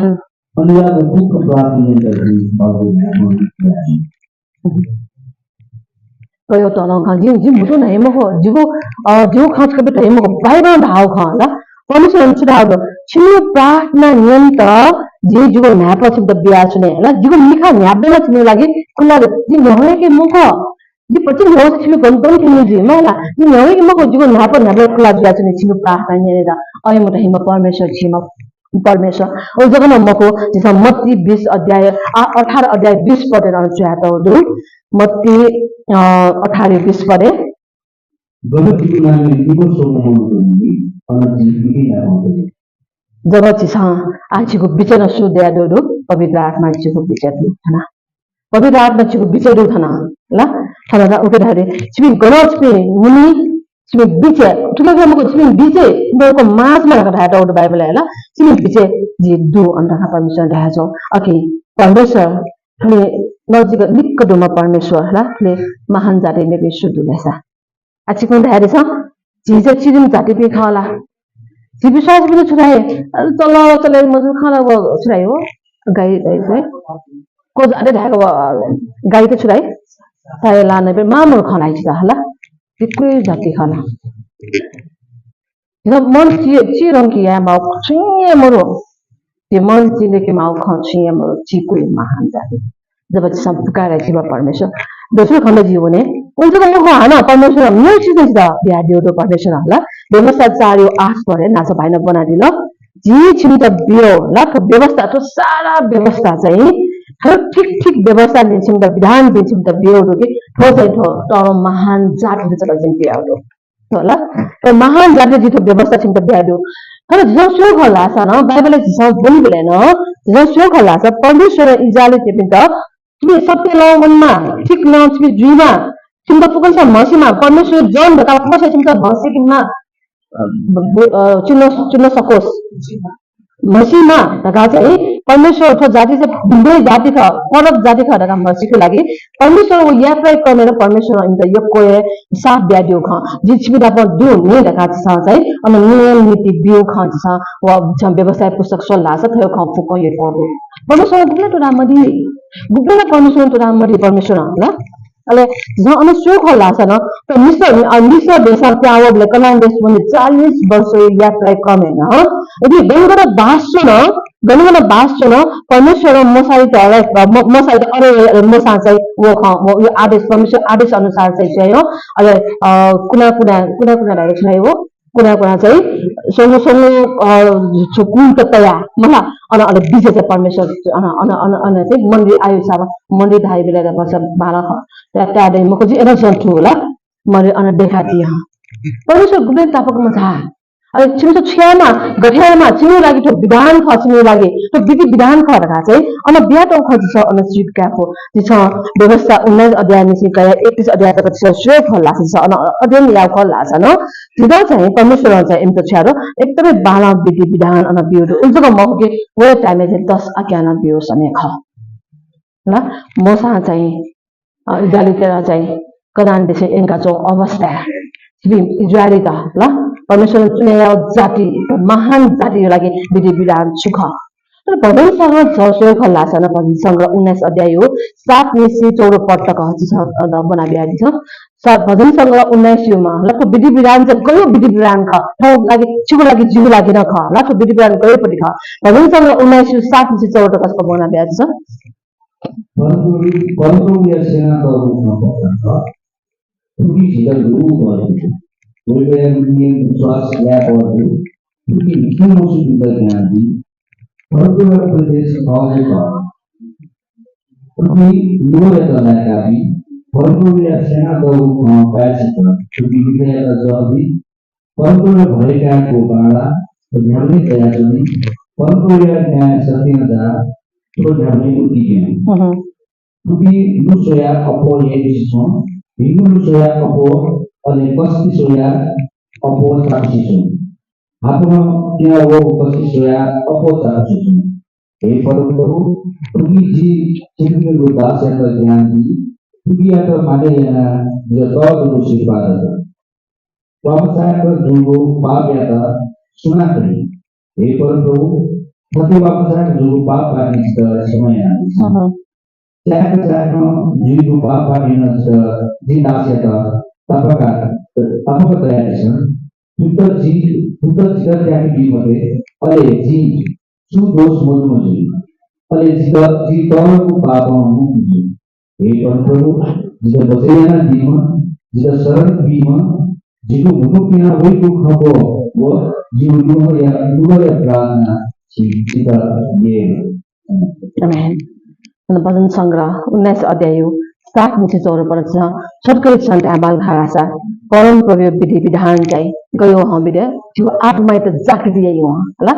हम्म। अनुराग दुःख प्रार्थना करती बाबू। कयो तलं खँ, जिं, जिं म्हुतु धइ मखु, जिगु, अ, जिगु खँ छिकपिन्त धइ मखु, बाइबलं धाःगु खँ ला। परमेश्वरं छु धाःगु दु? छिमिगु प्रार्थना न्यनेत जिं जिगु न्हाय्पं छिमित बियाच्वने ला। जिगु मिखा न्ह्याबलें नं छिमिगु लागि खुला दु। जिं न्ह्यवय्के मखु। जि भतिं न्ह्यवंसा छिमि गन गन थ्यनी जुइ, मखु ला? जि न्ह्यवय्के मखु, जिगु न्हाय्पं न्ह्याबलें खुला जुयाच्वनी, छिमि प्रार्थना न्यनेत। अय् मत हिम्ह परमेश्वर, झीम्ह परमेश्वर। अय् जक नं मखु, झीसं मत्ती बिस अध्याय, आ, अठार अध्याय बिस पदय् नं च्वयातःगु दु। मत्ती, अ, अठार बिस पदय्। गन जिगु नामय् निम्ह स्वम्ह मनूत दइ, अन जिं इमि नायः वने। जब झीसं आः झीगु बिचय् नं सु दयादीगु दु, पवित्र आत्मा झीगु बिचय् दु थन। पवित्र आत्मा झीगु बिचय् दु थन, ला? थन ला उके धाःगु दु, छिमि गन छिमि न्हिमि, छिमि बिचय्, थुकियाके मखु, छिमि बिचय्, छिमिगु माझ्मा धकाः धयातःगु दु बाइबलय्, ला? छिमि बिचय् जि दु, अन धकाः परमेश्वरं धयाच्वं। अकिं परमेश्वर थुलि नजिक लिक्क दुम्ह परमेश्वर, ला? थुलि महान जातिइ मेपिं सु दु धाःसा। आः छिकपिं धयादिसँ, झी चाहिँ चिधिम्ह जातिपिं खः ला? झी विश्वासीपिं छु धाइ? अले चल, चले मजू खः ला व छु धाइ हो? गाई, गाई छु धाइ? क्वजा अले धाय्‌क व गाईत छु धाइ? सायला नबे मामर खः ला झीत हला? झी क्वय् जाति खः ला? झीत मन चि-, चिधंके यायेमाःगु छुं हे मरु। झी मन चिधंके माःगु खँ छुं हे मरु, झी क्वय् महान जाति। जब झीसं पुकारा झीम्ह परमेश्वर। दोस्रो खण्ड जि वने, उलि जक मखु, हानं परमेश्वरं मेगु चिज नं झीत बियादीगु दु परमेश्वरं ला। व्यवस्था चार यु आठ पदय् न्हाचः भाइनं ब्वनादिल। जिं छिमित बियागु ला थ्व व्यवस्था, थ्व सारा व्यवस्था चाहिँ, थ्व ठीक ठीक व्यवस्था जिं छिमित, विधान जिं छिमित बियागु दु कि थ्व चाहिँ थ्व तःधंगु महान जातित जिं बियागु दु। होला। तर महान जातित जिं थ्व व्यवस्था छिमित बियादीगु। तर झीसं स्वये खः धाःसा नं, बाइबलय् झीसं ब्वनीबलय् नं, झीसं स्वये खः धाःसा, परमेश्वरं इस्राएलीतय्‌पिन्त, "छिमि सत्य लं वनेमा, ठीक लं छिमि जुइमा, छिमित फुक्कसिया म्हसीमा, परमेश्वर जन धकाः फुक्कसिया छिमित म्हसीकेमा, अ, ब-, ब-, अ, चिन्ह, चिन्ह सकोस्।" म्हसीमा धकाः चाहिँ परमेश्वर थ्व जाति चाहिँ भिंगु जाति खः, फरक जाति खः धकाः म्हसीकेगु लागि परमेश्वर व यात्राया क्रमय् परमेश्वरं इमित यक्व हे साथ बियादीगु खः। जि छिमि नाप दु नि धकाः झीसं चाहिँ अन नियम नीति ब्यूगु खः। झीसं व झीसं व्यवस्थाया पुस्तक स्वल धाःसा थ्व खँ फुक्कं यक्व दु। परमेश्वरं गुबलें त्वःता मदी, गुबलें परमेश्वरं त्वःता मदी परमेश्वरं, ल? अले झीसं अन स्वये खः धाःसा नं, तर मिश्र, अ, मिश्र देशं पिहां वःबलय् कनान देश वने चालिस वर्ष यात्राया क्रमय् नं, इपिं गन गन बास च्वन, गन गन बास च्वन, परमेश्वरं मोशायात, अ, म-, मोशायात अले, अले मोशां चाहिँ व खँ, व, व आदेश, परमेश्वर आदेश अनुसार चाहिँ स्वयाः, अले, अ, कुना, कुना, कुना, कुना direction हे व, कुना कुना चाहिँ स्वंगू स्वंगू, अ, छु कुल त तया मला, अन, अन बिज्या चाहिँ परमेश्वर, अन, अन, अन, अन चाहिँ मण्डली आयो साबा, मण्डली धाइ बेला रे बस बाला ख। त्या, त्या दे मखु जि एन जंतु होला। मण्डली अन देखा दिया। परमेश्वर गुबलें तापाक मझा। अरे छिमिसं छु यायेमा, गथे यायेमा, छिमिगु लागि थ्व विधान खः, छिमिगु लागि थ्व विधि विधान खः धकाः चाहिँ अन बियातःगु खँ झीसं अन स्वीकार याये फु। झीसं व्यवस्था उन्नाइस अध्यायनिसें कयाः एकतिस अध्याय तक झीसं स्वये फु धाःसा, झीसं अन अध्ययन याये फु धाःसा नं, झीत चाहिँ परमेश्वरं चाहिँ इमित छु यात, एकदमै बांलाः विधि विधान अन ब्यूगु दु। उलि जक मखु कि वया time-य् चाहिँ दस आज्ञा नं ब्यूगु समय खः। ल, मोशां चाहिँ, अ, इस्राएलीतय्‌त चाहिँ कनान देशय् यंकाच्वंगु अवस्थाय् छिपिं इस्राएलीत, ल, परमेश्वरं चुने याःगु जाति, महान जातिया लागि विधि विधान छु खः? तर भजन संग्रह झीसं स्वये फु धाःसा नं, भजन संग्रह उन्नाइस अध्यायया सात निसें चौध पद तक झीसं, अ, ब्वना बियादिसँ। स-, भजन संग्रह उन्नाइसयाम्ह, ल, थ्व विधि विधान चाहिँ गय् विधि विधान खः? थःगु लागि, छिगु लागि, जिगु लागि नं खः, ल, थ्व विधि विधान गय् पति खः? भजन संग्रह उन्नाइसया सात निसें चौध तक ब्वना बियादिसँ। परमप्रभु, परमप्रभुया सेनातय्‌गु खँ पक्का खः। थुकी झीत गुगु बल दु? वय्‌कःया नियमय् विश्वास याये बल दु? थुकी न्हिथं मस्यूपिन्त ज्ञान बी। परमप्रभुया उपदेश थः हे खः। थुकी नुगःयात लाय्‌का बी। परमप्रभुया सेनातय्‌गु खँ पाय्‌छि जुइ। थुकी मिखायात जः बी। परमप्रभुया भय कायेगु बांलाः थ्व न्ह्याबलें दयाच्वनी। परमप्रभुया न्याय सत्यं जाः, थ्व न्ह्याबलें उतिकं। हं, हं। थुकी लु स्वयाः अप्वः याइपिं च्वँ, भिंगु लु स्वयाः अप्वः, अले कस्ति स्वयाः अप्वः चाकुसि च्वँ। हापां पिहां वःगु कस्ति स्वयाः अप्वः चाकुसि च्वँ। हे परमप्रभु, थुकी जि छिकपिनिगु दासयात ज्ञान बी, थुकियात मानय् यानाः जितः तःधंगु सिरपाः दत। पापचायेत जूगु पापयात सुनां तइ? हे परमप्रभु, थथे पापचायेत जूगु पापपाखें जितः क्षमा यानादिसँ। हं, हं। चाय्‌क चाय्‌कं जुइगु पापपाखें नं जितः, जि दासयात तापाक, तापाक तयादिसँ। थुकित जि, थुकित जितः त्याके बी मते, अले जि छुं दोष मदुम्ह जुइ। अले जितः, जि तःधंगु पापं मुक्त जुइ। हे परमप्रभु, जितः बचय् यानादीम्ह, जितः शरण बीम्ह, जिगु म्हुतु पिहां वइगु खँ ग्व व जिगु नुगःया, नुगःया प्रार्थना छि, छितः यय्। आमेन। अन भजन संग्रह उन्नाइस अध्यायया सात निसें चौध पद झीसं छकः हे झीसं धायेमाल धाःसा, परमप्रभुया विधि विधान चाहिँ गय् हं बिदे, झीगु आत्मायात जागृति याइ हं, हला?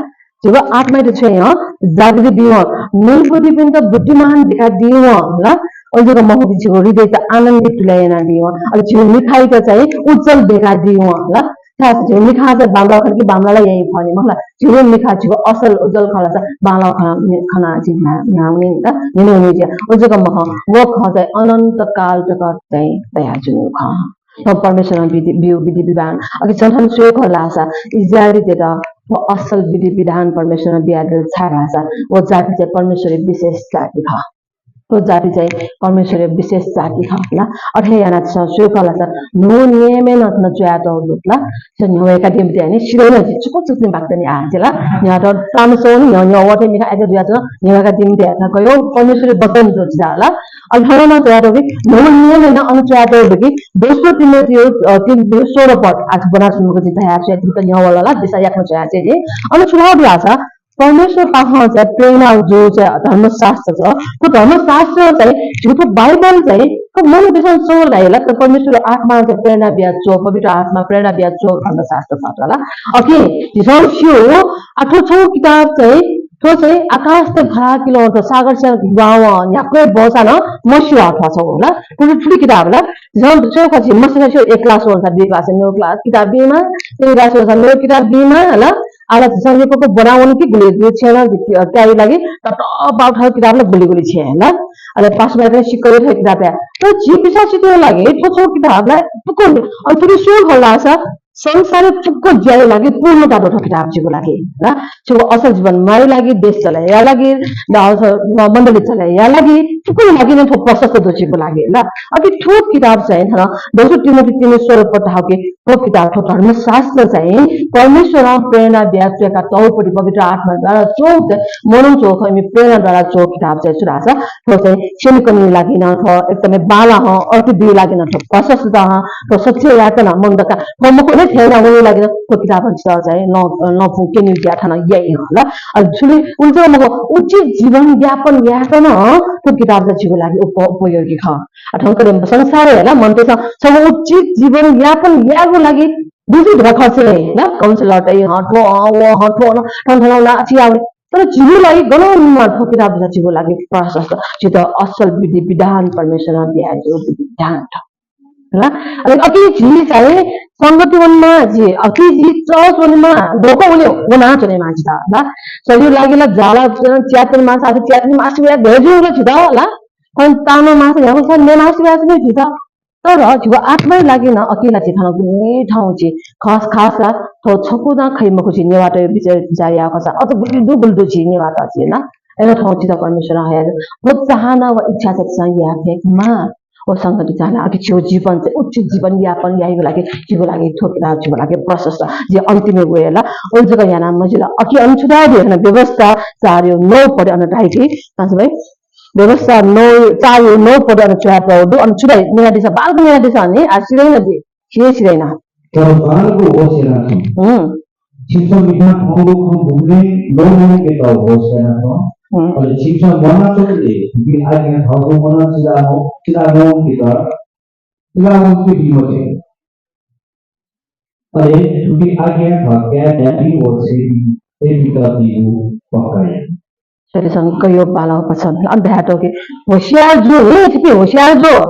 झीगु आत्मायात छु याइ हं, जागृति बी हं, न्हूब्वदिपिन्त बुद्धिमान दय्‌कादी हं, हला? अले जक मखु कि झीगु हृदययात आनन्दित तुले यानादी हं, अले झीगु मिखायात चाहिँ उज्ज्वल दय्‌कादी हं, हला? छाय् झीगु मिखां चाहिँ बांमलाः खनी कि बांमलाः ला याइ फनि, मखु ला? झीगु मिखां झीगु असल उज्ज्वल खः ला चाहिँ बांमलाः खँ, खनाः झी न्ह्या-, न्ह्यावनी नि त, न्ह्यवनी नि त। अले जक मखु, व खँ चाहिँ अनन्त काल तक चाहिँ तयाच्वनीगु खः। थ्व परमेश्वरं विधि, ब्यूगु विधि विधान। अले झीसं थन स्वये खः धाःसा, इस्राएलीतय्‌त थ्व असल विधि विधान परमेश्वरं बियादिल छाय् धाःसा, व जाति चाहिँ परमेश्वरया विशेष जाति खः। थ्व जाति चाहिँ परमेश्वरया विशेष जाति खः ला। अथे यानाः झीसं स्वये खः धाःसा न्हू नियमय् नं थन च्वयातःगु दु ला। झीसं न्ह्यवय्‌कादीम्ह दे नि, सिधय् नं झी छुं छुं निं बाकि तनि आः झी ला। न्ह्यः थन तामसं न्ह्यः न्ह्यः वःथें मिखा अय्‌क जुयाच्वन, न्ह्यवय्‌कादीम्ह दे थन गय् परमेश्वरया वचन दु झी ला। अले थन नं च्वयातःगु दु, न्हू नियमय् नं अन च्वयातःगु दु कि दोस्रो तिमोथीया, अ, तीन, सोह्र पद, आः ब्वना स्वयेमाःगु झी धयाः स्वये, झीत न्ह्यः वल ला, दिसा याकनं च्वयाच्वये झी। अन छु धाःगु धाःसा, परमेश्वरपाखें चाहिँ प्रेरणा जूगु चाहिँ धर्मशास्त्र छ। थ्व धर्मशास्त्र चाहिँ, झीगु बाइबल चाहिँ, थ्व मनूतय्‌सं च्वःगु धाइ ला, तर परमेश्वरया आत्मां चाहिँ प्रेरणा बियाच्वःगु, पवित्र आत्मां प्रेरणा बियाच्वःगु धर्मशास्त्र खः ला। अकिं झीसं स्यू, आः थ्व छगू किताब चाहिँ, थ्व चाहिँ आकाशत घाः किलों, थ्व सागरस्यां ग्वाहां न्ह्याक्व ब्वंसां नं मस्यू आः थ्व छगू ला। थ्व थुलि किताब ला। झीसं स्वये खः, झी मस्यू ला, एक class वंसा दुई class, मेगु class किताब बीमाः, तीन class वंसा मेगु किताब बीमाः ला। आः ला झीसं यक्व यक्व ब्वना वनी कि गुलि गुलि छेँय् नं, अ, त्यायेगु लागि ततःपाः थःगु किताब ला गुलि गुलि छेँय् ला। अले पासापिं सिक्क यक्व थःगु किताब याये। तर झी विश्वासीतय्‌गु लागि थ्व छगू किताब ला फुक्क, अ, थुलि स्वये खः धाःसा संसारय् फुक्क ज्याया लागि पूर्णता दु थ्व किताब झीगु लागि ला। झीगु असल जीवन माया लागि, देश चले यायेया लागि, द-, अ, मण्डली चले यायेया लागि, फुक्कया लागि नं थ्व प्रशस्त दु झीगु लागि ला। अकिं थ्व किताब चाहिँ थन दोस्रो तिमोथी तीन सोह्र पद धाःगु कि थ्व किताब, थ्व धर्मशास्त्र चाहिँ परमेश्वरं प्रेरणा बिया च्वय्‌का तःगु पति पवित्र आत्माद्वारा च्वःगु चाहिँ, मनूं च्वःगु खः, इमि प्रेरणाद्वारा च्वःगु किताब चाहिँ छु धाःसा, थ्व चाहिँ स्यनेकनेया लागि नं थ्व एकदमै बांलाः हं, अर्थ बीगु लागि नं थ्व प्रशस्त हं, थ्व सच्छि यायेत नं मन दक्व, थ्व मखु हे थथे याना वनेया लागि नं थ्व किताबं छितः चाहिँ लं, लँपु क्यनेगु ज्या थन याइ हं ला। अले थुलि उलि जक मखु, उचित जीवन यापन यायेत नं थ्व किताब चाहिँ झीगु लागि उप-, उपयोगी खः। अ, थौंकन्हय् संसारय् हे ला मनूतय्‌सं छगू उचित जीवन यापन यायेगु लागि बिझी धिबा खर्च याइ ला, counselorतय् हं थ्व हं, व हं थ्व हं, थन थन ला अथे याः वने। तर झीगु लागि गनं निम्ह थ्व किताब झीगु लागि प्रशस्त, झीत असल विधि विधान परमेश्वरं बियादीगु विधि विधान खः ला। अले अथे झी चाहिँ संगति वनेमाः, झी अथे झी church वनेमाः, धोखा वने, वनाच्वनेमाः झीत ला। सजिलो लागि ला ज्वाला च्यात्वनेमाःसा, अथे च्यात्वनेमाःसा वया धयाजुल झीत ला। खँ ताःनेमाःसा न्ह्यागु सा न्यनाः सिबय् झीत। तर झीगु आत्माया लागि नं अकिला झी थन गुलि थौं झी खस खास ला थ्व छकू नं खइ मखु झी नेवाःतय् बिचाः, बिचाः याः खःसा अझ गुलि दु गुलि दु झी नेवाःत झी ला। अय्‌नं थौं झीत परमेश्वरं हयादीगु व चाहना व इच्छा झीसं याये फयेमाः। व संगति चाहना अकि झीगु जीवन चाहिँ उचित जीवन यापन यायेगु लागि झीगु लागि थ्व किताब झीगु लागि प्रशस्त। झी अन्तिमय् वये ला, उलि जक याना मजिल। अकि अन छु धयादी थन व्यवस्था चार यो नौ पद अन धाइ कि, तास भाइ? व्यवस्था नौ, चार यो नौ पद अन च्वयातःगु दु, अन छु धाइ, न्यनादिसँ, बांलाक न्यनादिसँ नि, आ, सिधय् नं दि, सिधय्, सिधय् नं। तर बांलाक होश याना च्वँ। हुँ। छिमिसं मिखां खंगु खँ गुबलें ल्वःमंकेत होश याना च्वँ। हुँ। अले छिमिसं म्वानाच्वंगु दे, थुकिया आज्ञा थःगु मनं चिला मं-, चिला मं कि तर, चिला मं कि बी मते। अले थुकिया आज्ञा थः काय् दाबी व छेँबी, छेँबीत बीगु पक्का या। थ्व थें कयाः बांलाक वचन अन धायेत कि होशियार जु हे, छिपिं होशियार जु।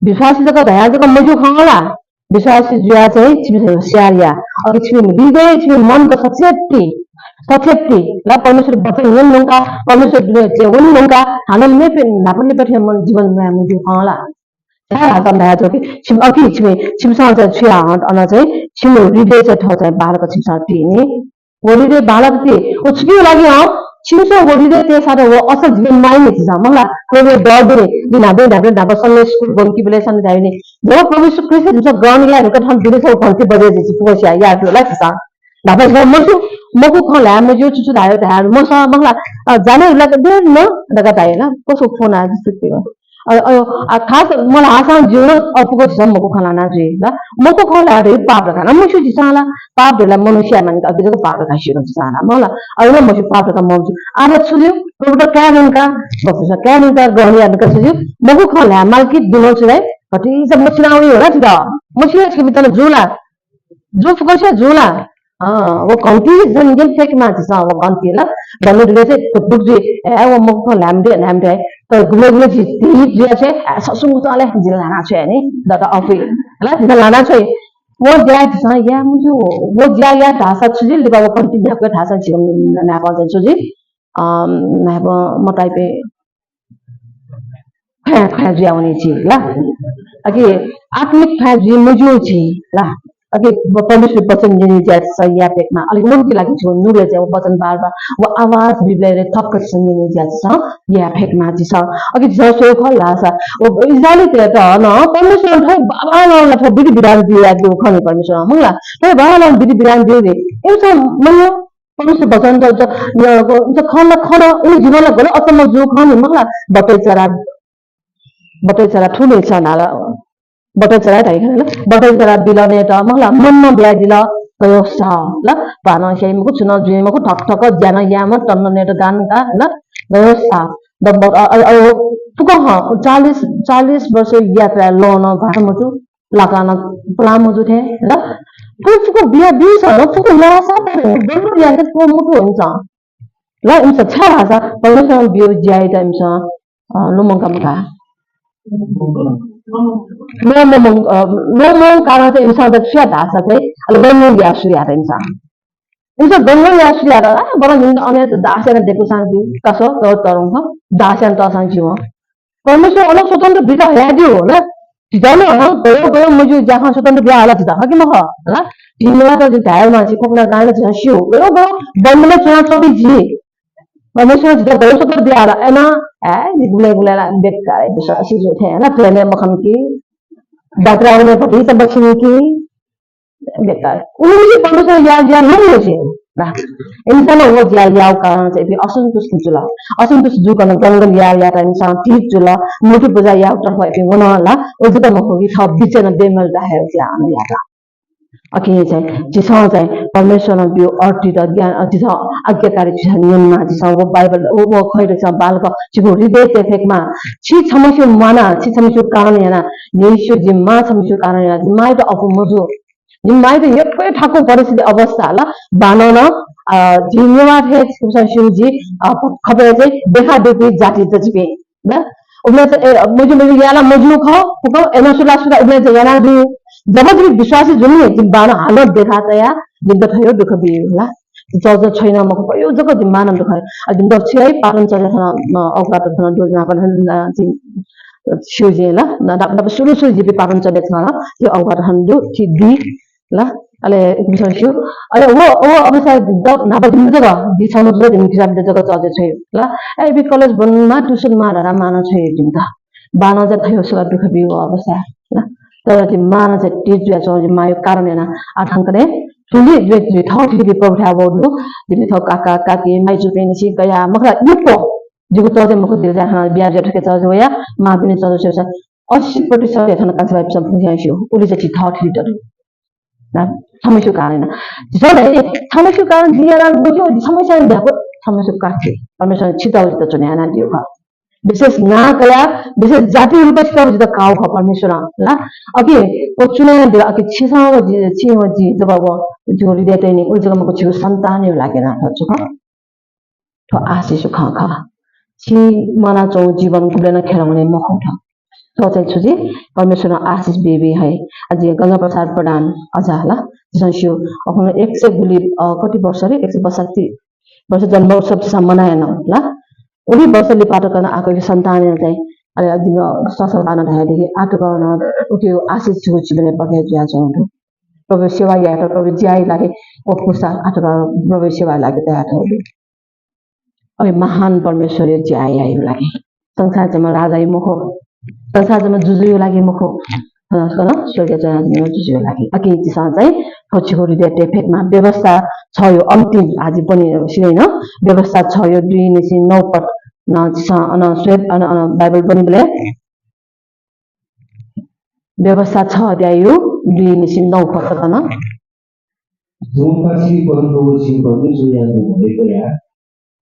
विश्वासी जक धयाः जक मज्यू खः ला। विश्वासी जुयाः चाहिँ छिपिं होशियार या। अले छिपिं हृदय, छिपिं मन त सचेत ति, सचेत ति। ला परमेश्वर वचन न्यने धुंकाः, परमेश्वर दुने च्वने धुंकाः, हानं मेपिं न्हापा लिपा थें मन जीवन म्वाये मज्यू खः ला। छाय् धाःसा धायेत कि छिमि, अथे छिमि, छिमिसं चाहिँ छु या हं, अन चाहिँ छिमि हृदय चाहिँ थ्व चाहिँ बांलाक छिमिसं ति नि। व हृदय बांलाक ति, व छुकिया लागि हं, छिमिसं व हृदय तयेसां त व असल जीवन म्वाइ नि झीसं, मखु ला? प्रभुया डर दु नि, जि न्हापा न्हापा न्हापा Sunday school ब्वंकीबलय् सन धाइ नि। जब प्रभु येशू ख्रीष्ट झीसं ग्रहण याये धुंकाः थन दुने छगू घन्टी बजे झी फुक्कसिया याये धुन ला झीसं। न्हापा झीसं मज्यू, मखु खँ ल्हाये मज्यू, छु छु धाये धाये मसः, मखु ला? अ, जाने ला देर न धकाः धाइ ला, कसो फोन आः जस्तो के। अ, अ, आ, खास मला हासां जीवन अपुक झीसं मखु खँ ल्हाना जुइ ला। मखु खँ ल्हाये धइगु पाप धकाः नं मस्यू झीसं ला। पाप धइगु ला मनू स्याये मानि का, अथे जक पाप धकाः स्यू झीसं ला, मखु ला? अले नं मस्यू पाप धकाः मस्यू। आः ला छु जुइ? प्रभुत काये धुंकाः, प्रभुत काये धुंकाः ग्रहण याये धुंकाः छु जुइ? मखु खँ ल्हाये माल कि दुने छु धाइ? घटिचा मछिना वइ होला झीत। मछिना छिकपिन्त नं जू ला? जू फुक्कसिया जू ला? अँ, व घन्टी झन यंके फय्केमाः झीसं, व घन्टी ला। बन्द दुने चाहिँ धुकधुक जुइ, ए, व मखु खँ ल्हाये मते, ल्हाये मते। तर गुबलें गुबलें झी धिं जुया छ्वये, ए, ससुंगु तले जिं ल्हाना छ्वये नि, दत अफुइ। हला, झीसं ल्हाना छ्वये। व ज्या झीसं याये मज्यू, व ज्या याये धाःसा छु जुइ लिपा व घन्टी न्ह्याक्व धाःसा झीगु न्हाय्पं चाहिँ छु जुइ, अँ, न्हाय्पं मताइपिं ख्वाँय्, ख्वाँय् जुया वनी झी ला। अले आत्मिक ख्वाँय् जुइ मज्यू झी ला। अले प-, परमेश्वर वचन न्यने ज्या झीसं याये फय्केमाः। अले मनूतय् लागि झीगु नुगलय् चाहिँ व वचन बार बार व आवाज बिबलय् थप झीसं न्यने ज्या झीसं याये फय्केमाः झीसं। अले झीसं स्वये खः धाःसा व इस्राएलीतय्त नं परमेश्वरं थ्व बांबांलाक थ्व विधि विधान बियादीगु खः नि परमेश्वरं, मखु ला? थ्व बांबांलाक विधि विधान बियादीगु। इमिसं मन्यं परमेश्वर वचन त, त, न, त खँ ला खँ, उनी जीवन ला गन अचम्म जू खः नि, मखु ला? बटय् चरा, बटय् चरा थुलि छ नाला, बटय् चरा धाइ खन ला, बटय् चरा बिल नयेत, मखु ला? मन्ना बियादिल, गयो सा, ला? भानं स्याइ मखु, छुं नं जुइ मखु, ठक ठक ज्या नं यायेमाः, तन नयेत गान का, ला? गयो सा। द, ब, अ, अ, अ, फुक्क हं, चालिस, चालिस वर्ष यात्रा लं नं भान मजू, लाकां नं प्लां मजू थें, ल? थ्व फुक्क बियादीसां नं फुक्क ल्हाःसा नं गन यानाः थ्व मखु इमिसं। ल, इमिसं छाय् धाःसा परमेश्वरं बियादीगु ज्यायात इमिसं, अ, लुमंका मका। लुमं, अ, लुमंकाः चाहिँ इमिसं त छु यात धाःसा चाहिँ, अले गन याये सुरु यात इमिसं। इमिसं गन याये सुरु यात, आ, बरं जिमित अन हे दास यानाः दय्कूसां ज्यू, का स्व, तः तःधंगु खँ, दास यानाः तःसां ज्यू हं। परमेश्वरं अन स्वतन्त्र बिदा हयादीगु हो ला। झीत नं, हँ, गयो गयो मज्यू ज्याखँ स्वतन्त्र बिया हल झीत, खः कि मखु ला? झी नेवाःत जिं धायेमाः, झी खोकना गां नं झीसं स्यू। गयो गयो बन्धनय् च्वनाच्वंपिं झी। परमेश्वरं झीत गयो स्वतन्त्र बिया हल। अय्नं, ए, झी गुबलें गुबलें ला बेकार हे विश्वासी जुइ थें ला, प्रेमय् मखन कि, जात्रा वने भतिचा मछिनी कि, बेकार। उलिमछि परमेश्वरं याः ज्या नं मछिं ला। इमिसं नं व ज्या याःगु कारणं चाहिँ इपिं असन्तुष्ट जुल। असन्तुष्ट जुकन गन गन याः याःत इमिसं ठीक जुल। मूर्ति पुजा याःगु तर्फ इपिं वन ला। व जक मखु कि थः बिचय् नं बेमेल धायेगु ज्या अन यात। अकिं चाहिँ झीसं चाहिँ परमेश्वरं ब्यूगु authority त ज्ञान, अ, झीसं आज्ञाकारी झीसं न्यनेमाः, झीसं व बाइबल, व, व खँय् झीसं बांलाक झीगु हृदयय् तये फयेकेमाः। छि छम्हस्यु म्वाना, छि छम्हस्यु कारण याना, न्ह्यइस्यु जि मां छम्हस्यु कारण याना, जि मांयात अप्वः मजू। जि मांयात यक्व हे थाकु परिस्थिति अवस्था ला, बांलाक नं, अ, जि नेवाः हे छिकपिन्सं स्यू जि, अ, खपय् चाहिँ देखादुपिं जाति त जिपिं। ला? उबलय् चाहिँ, ए, मजू, मजू, याला मजू खः, फुक्क, एनं सुला, सुला, उबलय् चाहिँ याना दु। जब जिमि विश्वासी जुल नि, जिमि बांलाक हालत देखातया, जिमित थयो दुःख बियु ला। चर्च छैन मखु, यो जक जिमि मांनं दुःख है। अ, जिमित छियै पाटन चले थन, अ, अगुवात थन दु, नापं थन, अ, जि, अ, स्यू जि ला। न, नाप, नाप सुरु सुरु जिपि पाटन चले थन, जि अगुवात थन दु, जि दी। ला, अले इपिन्सं स्यू। अले व, व अवस्था द-, न्हापा जिमित जक, जि छम्ह जुल, जिमि किजापिन्त जक चर्चय् छ्वय् ला। ए, इपिं कलेज ब्वनेमाः, tuition माः धकाः मांनं छ्वय् जिमित। बांलाक चाहिँ थयो सुला दुःख बियु अवस्था ला। तर जि मांनं चाहिँ तेज जुयाच्वं, जि मांयागु कारण याना आः थौंकन्हय् थुलि जुया जि थःथिति प्रभुथाय् वःगु दु। जिमि थः काका, काकी, माइजूपिं निसें कयाः मखु ला, यक्व जिगु चर्चय् मखु, दिल जाय् हानं बिया जुया थुके चर्चय् वया, मांपिनि चर्चय् वया, अस्सी प्रतिशत हे थन कान्छा भाइपिन्सं फुक्कं स्यू। उलि चाहिँ जि थःथिति दु। ना, छम्हस्यु कारण ना। झीसं धाइ, छम्हस्यु कारण जिं याना मज्यू, समस्या न्ह्याक्व छम्हस्यु काथि। परमेश्वरं छितः जितः च्वने यानादियो खः। विशेष नां कयाः, विशेष जाति रूपय् छितः जितः काःगु खः परमेश्वरं, ला? अकिं व च्वने यानादियो, अकिं छिसं व जि, छिं व जि, जब व जिगु हृदयय् तइनि, उलि जक मखु छिगु सन्तानया लागिं याना थ्व छु खः। थ्व आशिष खँ खः। छिं म्वानाच्वंगु जीवन गुबलें नं खेर वने मखु थ्व। थ्व चाहिँ छु जुइ? परमेश्वरं आशिष बीबी हे। अझ गंगा प्रसाद प्रधान अझ ला, झीसं स्यू, अखुन एक सय गुलि, अ, कति वर्ष रे? एक सय बसठी वर्ष जन्मोत्सव झीसं मना याना ला। उलि वर्ष लिपा तक नं आः उकिया सन्तानं चाहिँ, अले जिमिसं ससः बानं धयादी कि आः तक नं उकिया आशिष झीगु जीवनय् बगे जुयाच्वंगु दु। प्रभुया सेवा यायेत, प्रभुया ज्याया लागि व पुस्ता आः तक प्रभुया सेवाया लागि तयातःगु दु। अले महान परमेश्वरया ज्या यायेगु लागि। संसार जम्मा राजाया मखु, संसार जम्मा जुजुया लागि मखु, अ, तर स्वर्गय् च्वनाच्वनीम्ह जुजुया लागि। अकिं झीसं चाहिँ थ्व झीगु हृदयय् तये फयेकेमाः। व्यवस्था छया अन्तिम, आः जि ब्वने सिधय् नं, व्यवस्था छया दुई निसें नौ पद नं झीसं अन स्वेद, अन, अन बाइबल ब्वनीबलय् व्यवस्था छ अध्यायया दुई निसें नौ पद तक नं। थ्वपाखें परमप्रभु छिं परमेश्वरयात भय कयाः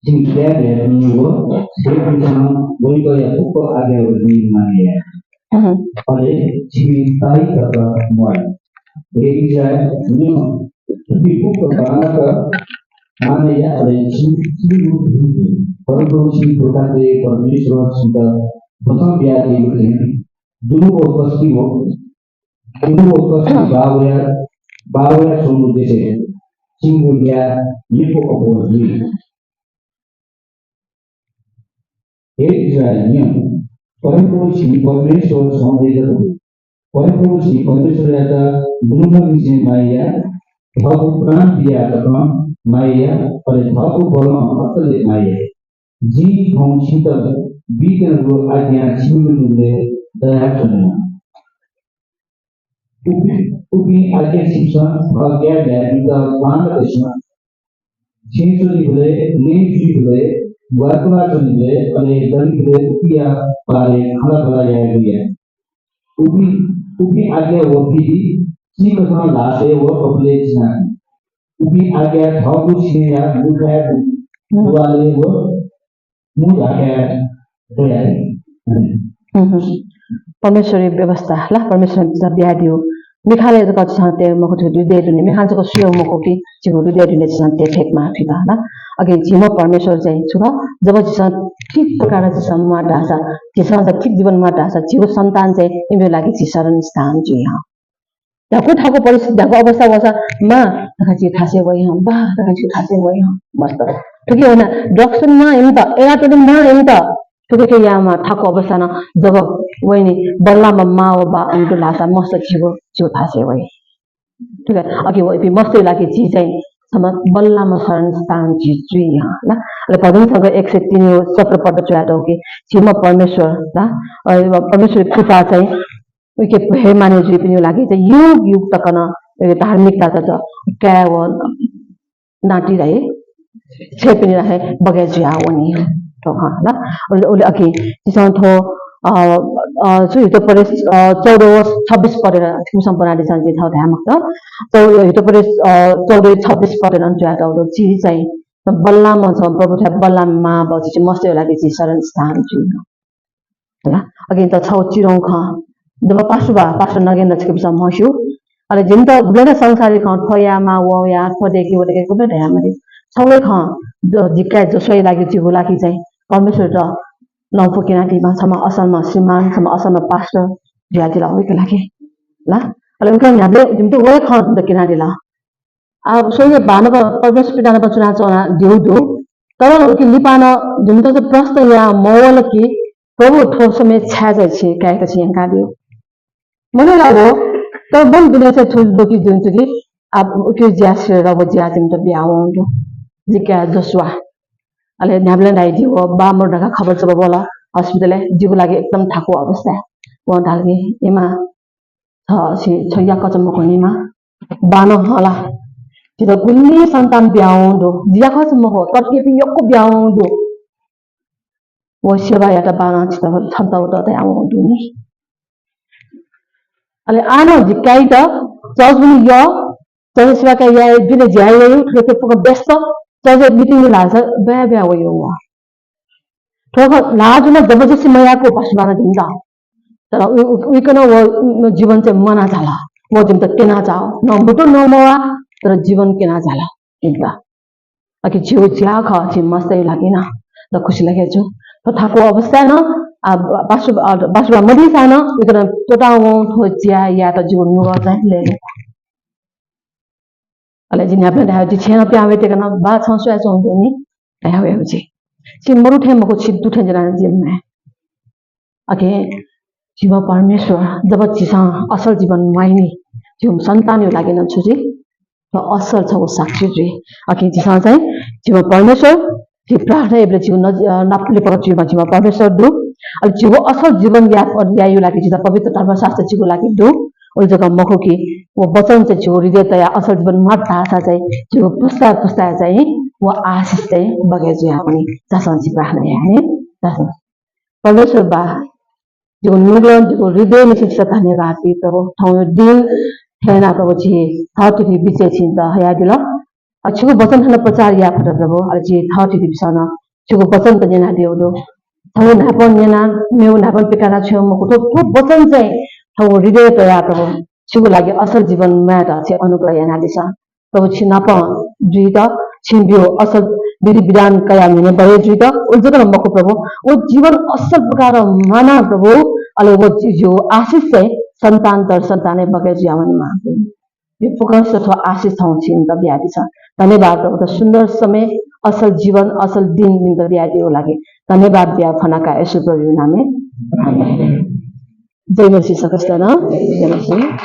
छिं काय् धयातःगु व छिं वय्कःया फुक्क आज्ञावली मानय् याये। अले छिं ताइ तक म्वाये। हे इस्राएल, न्यँ, थुपिं फुक्क बांलाक मानय् या, अले छिं, छिं परमप्रभु छिं पुर्खातय् परमेश्वर छित वचन बियादीगु थें दुनु व कस्ती व, दुनु व कस्ती बाः वया, बाः वयाच्वंगु देशय् छिंगु ल्याः यक्व अप्वः जुइ। हे इस्राएल, न्यँ, परमप्रभु छिं परमेश्वर छम्ह हे जक दु। परमप्रभु छिं परमेश्वरयात दुनुगलंनिसें माया या, थःगु प्राण बियाः तकं माया या, अले थःगु बलं अतले माया या। जिं थौं छितः बीत्यनागु आज्ञा छिमिगु नुगलय् दयाच्वनेमाः। उपिं, उपिं आज्ञा छिमिसं थः काय् म्ह्याय्‌पिन्त बांलाक स्यँ। छेँय् च्वनीबलय्, लँय् जुइबलय्, ग्वातुना च्वनीबलय्, अले दनिबलय् उपिंया बारे खँल्हाबल्हा यायेगु या। उपिं, उपिं आज्ञा व विधि चिकनं ल्हातय् व कपालय् चिनादी। उपिं आज्ञा थःगु छेँया लुखाय्, हम्म। तुवालय् व मू धाकाः दयादी। हम्म। परमेश्वरया व्यवस्था ला, परमेश्वरं झीत बियादीगु। मिखालय् जक झीसं तये मखु, झीगु हृदयय् दुने। मिखां जक स्वयेगु मखु कि झीगु हृदयय् दुने झीसं तये फयेकेमाः थुइत ला। अकिं झीम्ह परमेश्वर चाहिँ छु खः? जब झीसं ठीक प्रकारं झीसं म्वात धाःसा, झीसं जब ठीक जीवन म्वात धाःसा, झीगु सन्तान चाहिँ इमिगु लागि झी शरण स्थान जुइ हं। न्ह्याक्व थाकु परिस्थिति, न्ह्याक्व अवस्था वःसा, मां धकाः झी थासय् वइ हं, बाः धकाः झी थासय् वइ हं, मस्त। थुकिं वनाः drugs मां इमित, एराटोलिन मां इमित, थुकिं याःम्ह थाकु अवस्थां जब वइनि बल्लाःम्ह मां व बाः इमित धाःसा मस्त झीगु, झीगु थासय् वइ। ठीक है, अकिं वइपिं मस्तय् लागि झी चाहिँ छम्ह बल्लाःम्ह शरण स्थान झी जुइ हं ला। अले भजन संग्रह एक सय तीन सत्र पद च्वयातःगु कि झीम्ह परमेश्वर ला, अ, परमेश्वरया कृपा चाहिँ उइके भय मानय् जुइपिनिगु लागि चाहिँ युग युग तक नं धार्मिकता त, त काय् व नाति धाइ छेँपिनि ला हे बगय् जुया वनी। थ्व खँ ला। उले, उले अकिं झीसं थ्व, अ, अ, छु हितोपदेश, अ, चौध व छब्बिस पदय् छिकपिन्सं ब्वनादिसँ, जिं थौं धाये मखुत। चौ-, हितोपदेश, अ, चौध व छब्बिस पदय् नं च्वयातःगु दु, झी चाहिँ बल्लाःम्ह छम्ह प्रभुथाय् बल्लाः मांबौ झी मस्तय् लागि झी शरण स्थान जुइ। हला, अकिं त छगू चिधंगु खँ। जब पासा बा, पासा नगेन्द्र छिकपिन्सं म्हस्यू। अले जिमित गुबलें नं संसारय् खँ, थ्व यायेमाः, व याः, थ्व दय्के, व दय्के, गुबलें धयामदी। छगू हे खँ, ज-, जि काय् जोशुवाया लागि जिगु लागि चाहिँ परमेश्वरयात लँपु क्यनादीम्ह छम्ह असलम्ह श्रीमान, छम्ह असलम्ह पास्टर जुयादिल वय्कःया लागि। ला? अले वय्कलं न्ह्याबलें जिमित व हे खँ जिमित क्यनादिल। आः स्वर्गय् बाःनं परमेश्वर पिता नाप च्वनाच्वनादीगु दु। तर उकी लिपा नं जिमित चाहिँ प्रश्न याये मवल कि प्रभु, थ्व समय छाय् चाहिँ छिं काय्‌यात छिं यंकादीगु? मनय् लाःगु, तर मनय् दुने चाहिँ थ्व दु कि जिमित कि आः उकी ज्या सिधल व ज्या जिमित बियावंगु दु। जि काय् जोशुवा। अले न्ह्याबलें धाइ, जिगु बाः मदु धकाः खबर जब ब्वल हस्पिटलय्, जिगु लागि एकदम थाकु अवस्था। वं धाल कि, "ए मां, छ, छि, छ याकःचा मखु नि मां, बाःनं हला। जितः गुलि सन्तान बियावंगु दु। जि याकःचा मखु, तताकेहेँपिं यक्व बियावंगु दु। व सेवा यायेत बाःनं छितः, छन्त व दत यावंगु दु नि।" अले आः नं जि काय्‌यात चर्चय् वने यः, चर्चय् सेवा काय् याये, दुने ज्या याये, थुलि फुक्कं व्यस्त, चर्चय् meeting धाःसा ब्वाँय् ब्वाँय् वइ वं। थ्व खँ ल्हाः जुल, जबरजस्ती मयाःगु पासा बाःनं जिमित। तर उ-, उ-, उइकं व, उ, उ जीवन चाहिँ म्वाना झाल। व जिमित क्यना झाल। न म्हुतु न म्वाः, तर जीवन क्यना झाल जिमित। अकिं झीगु ज्या खः, झी मस्तय् लागि नं। त खुसी लगे जू। थ्व थाकु अवस्थाय् नं, आ, पासा, आ, पासा बा मदीसां नं, उइकं त्वःतावं थ्व ज्या यायेत जिगु नुगः चाहिँ लय्‌ले। अले जिं न्ह्याबलें धाये, जि छेँनं पिहां वयेत्यंक नं, "बाः, छं स्वयाच्वंगु दु नि?" धयावयेगु जि। छि मदु थें मखु, छि दु थें ज्वनाः जि म्वाये। अकिं झीम्ह परमेश्वर, जब झीसं असल जीवन म्वाइनि, झीम्ह सन्तानया लागि नं छु जुइ? थ्व असल छगू साक्षी जुइ। अकिं झीसं चाहिँ झीम्ह परमेश्वर, झी प्रार्थना याइबलय् झीगु नजि-, अ, नाप लिपा जुइम्ह झीम्ह परमेश्वर दु। अले झीगु असल जीवन यापन यायेगु लागि झीत पवित्र धर्मशास्त्र झीगु लागि दु। उलि जक मखु कि व वचन चाहिँ झीगु हृदयय् तयाः असल जीवन म्वात धाःसा चाहिँ झीगु पुस्ता पुस्ताय् चाहिँ व आशिष चाहिँ बगय् जुयावनी। झासँ झी प्रार्थना याये नि। झासँ। परमेश्वर बाः, जिगु नुगलं, जिगु हृदयंनिसें छितः धन्यवाद बी प्रभु। थौंया दिं थें यानाः प्रभु झी थःथितिया बिचय् छिं जितः हयादिल। अले छिगु वचन थन प्रचार याये फत प्रभु। अले झी थःथितिपिन्सं नं छिगु वचनत न्यनादियागु दु। थौं न्हाय्पं न्यनाः मेगु न्हाय्पं पिकानाछ्वये मखु। थ्व, थ्व वचन चाहिँ थःगु हृदयय् तयाः प्रभु छिगु लागि असल जीवन म्वायेत छि अनुग्रह यानादिसँ। प्रभु छि नाप जुइत, छिं ब्यूगु असल विधि विधान कयाः न्ह्यःने बढे जुइत, उलि जक नं मखु प्रभु, व जीवन असल प्रकारं म्वानाः प्रभु, अले व जि-, जिगु आशिष चाहिँ सन्तान दर सन्तानय् बगय् जुयावनेमाः। यो फुक्कसित थ्व आशिष थौं छिं जिमित बियादिसँ। धन्यवाद प्रभु, थ्व सुन्दर समय, असल जीवन, असल दिं जिमित बियादीगु लागि धन्यवाद बियाः फ्वना का येशू प्रभुया नामय्। आमेन। जय मसीह सकसितं नं। जय मसीह।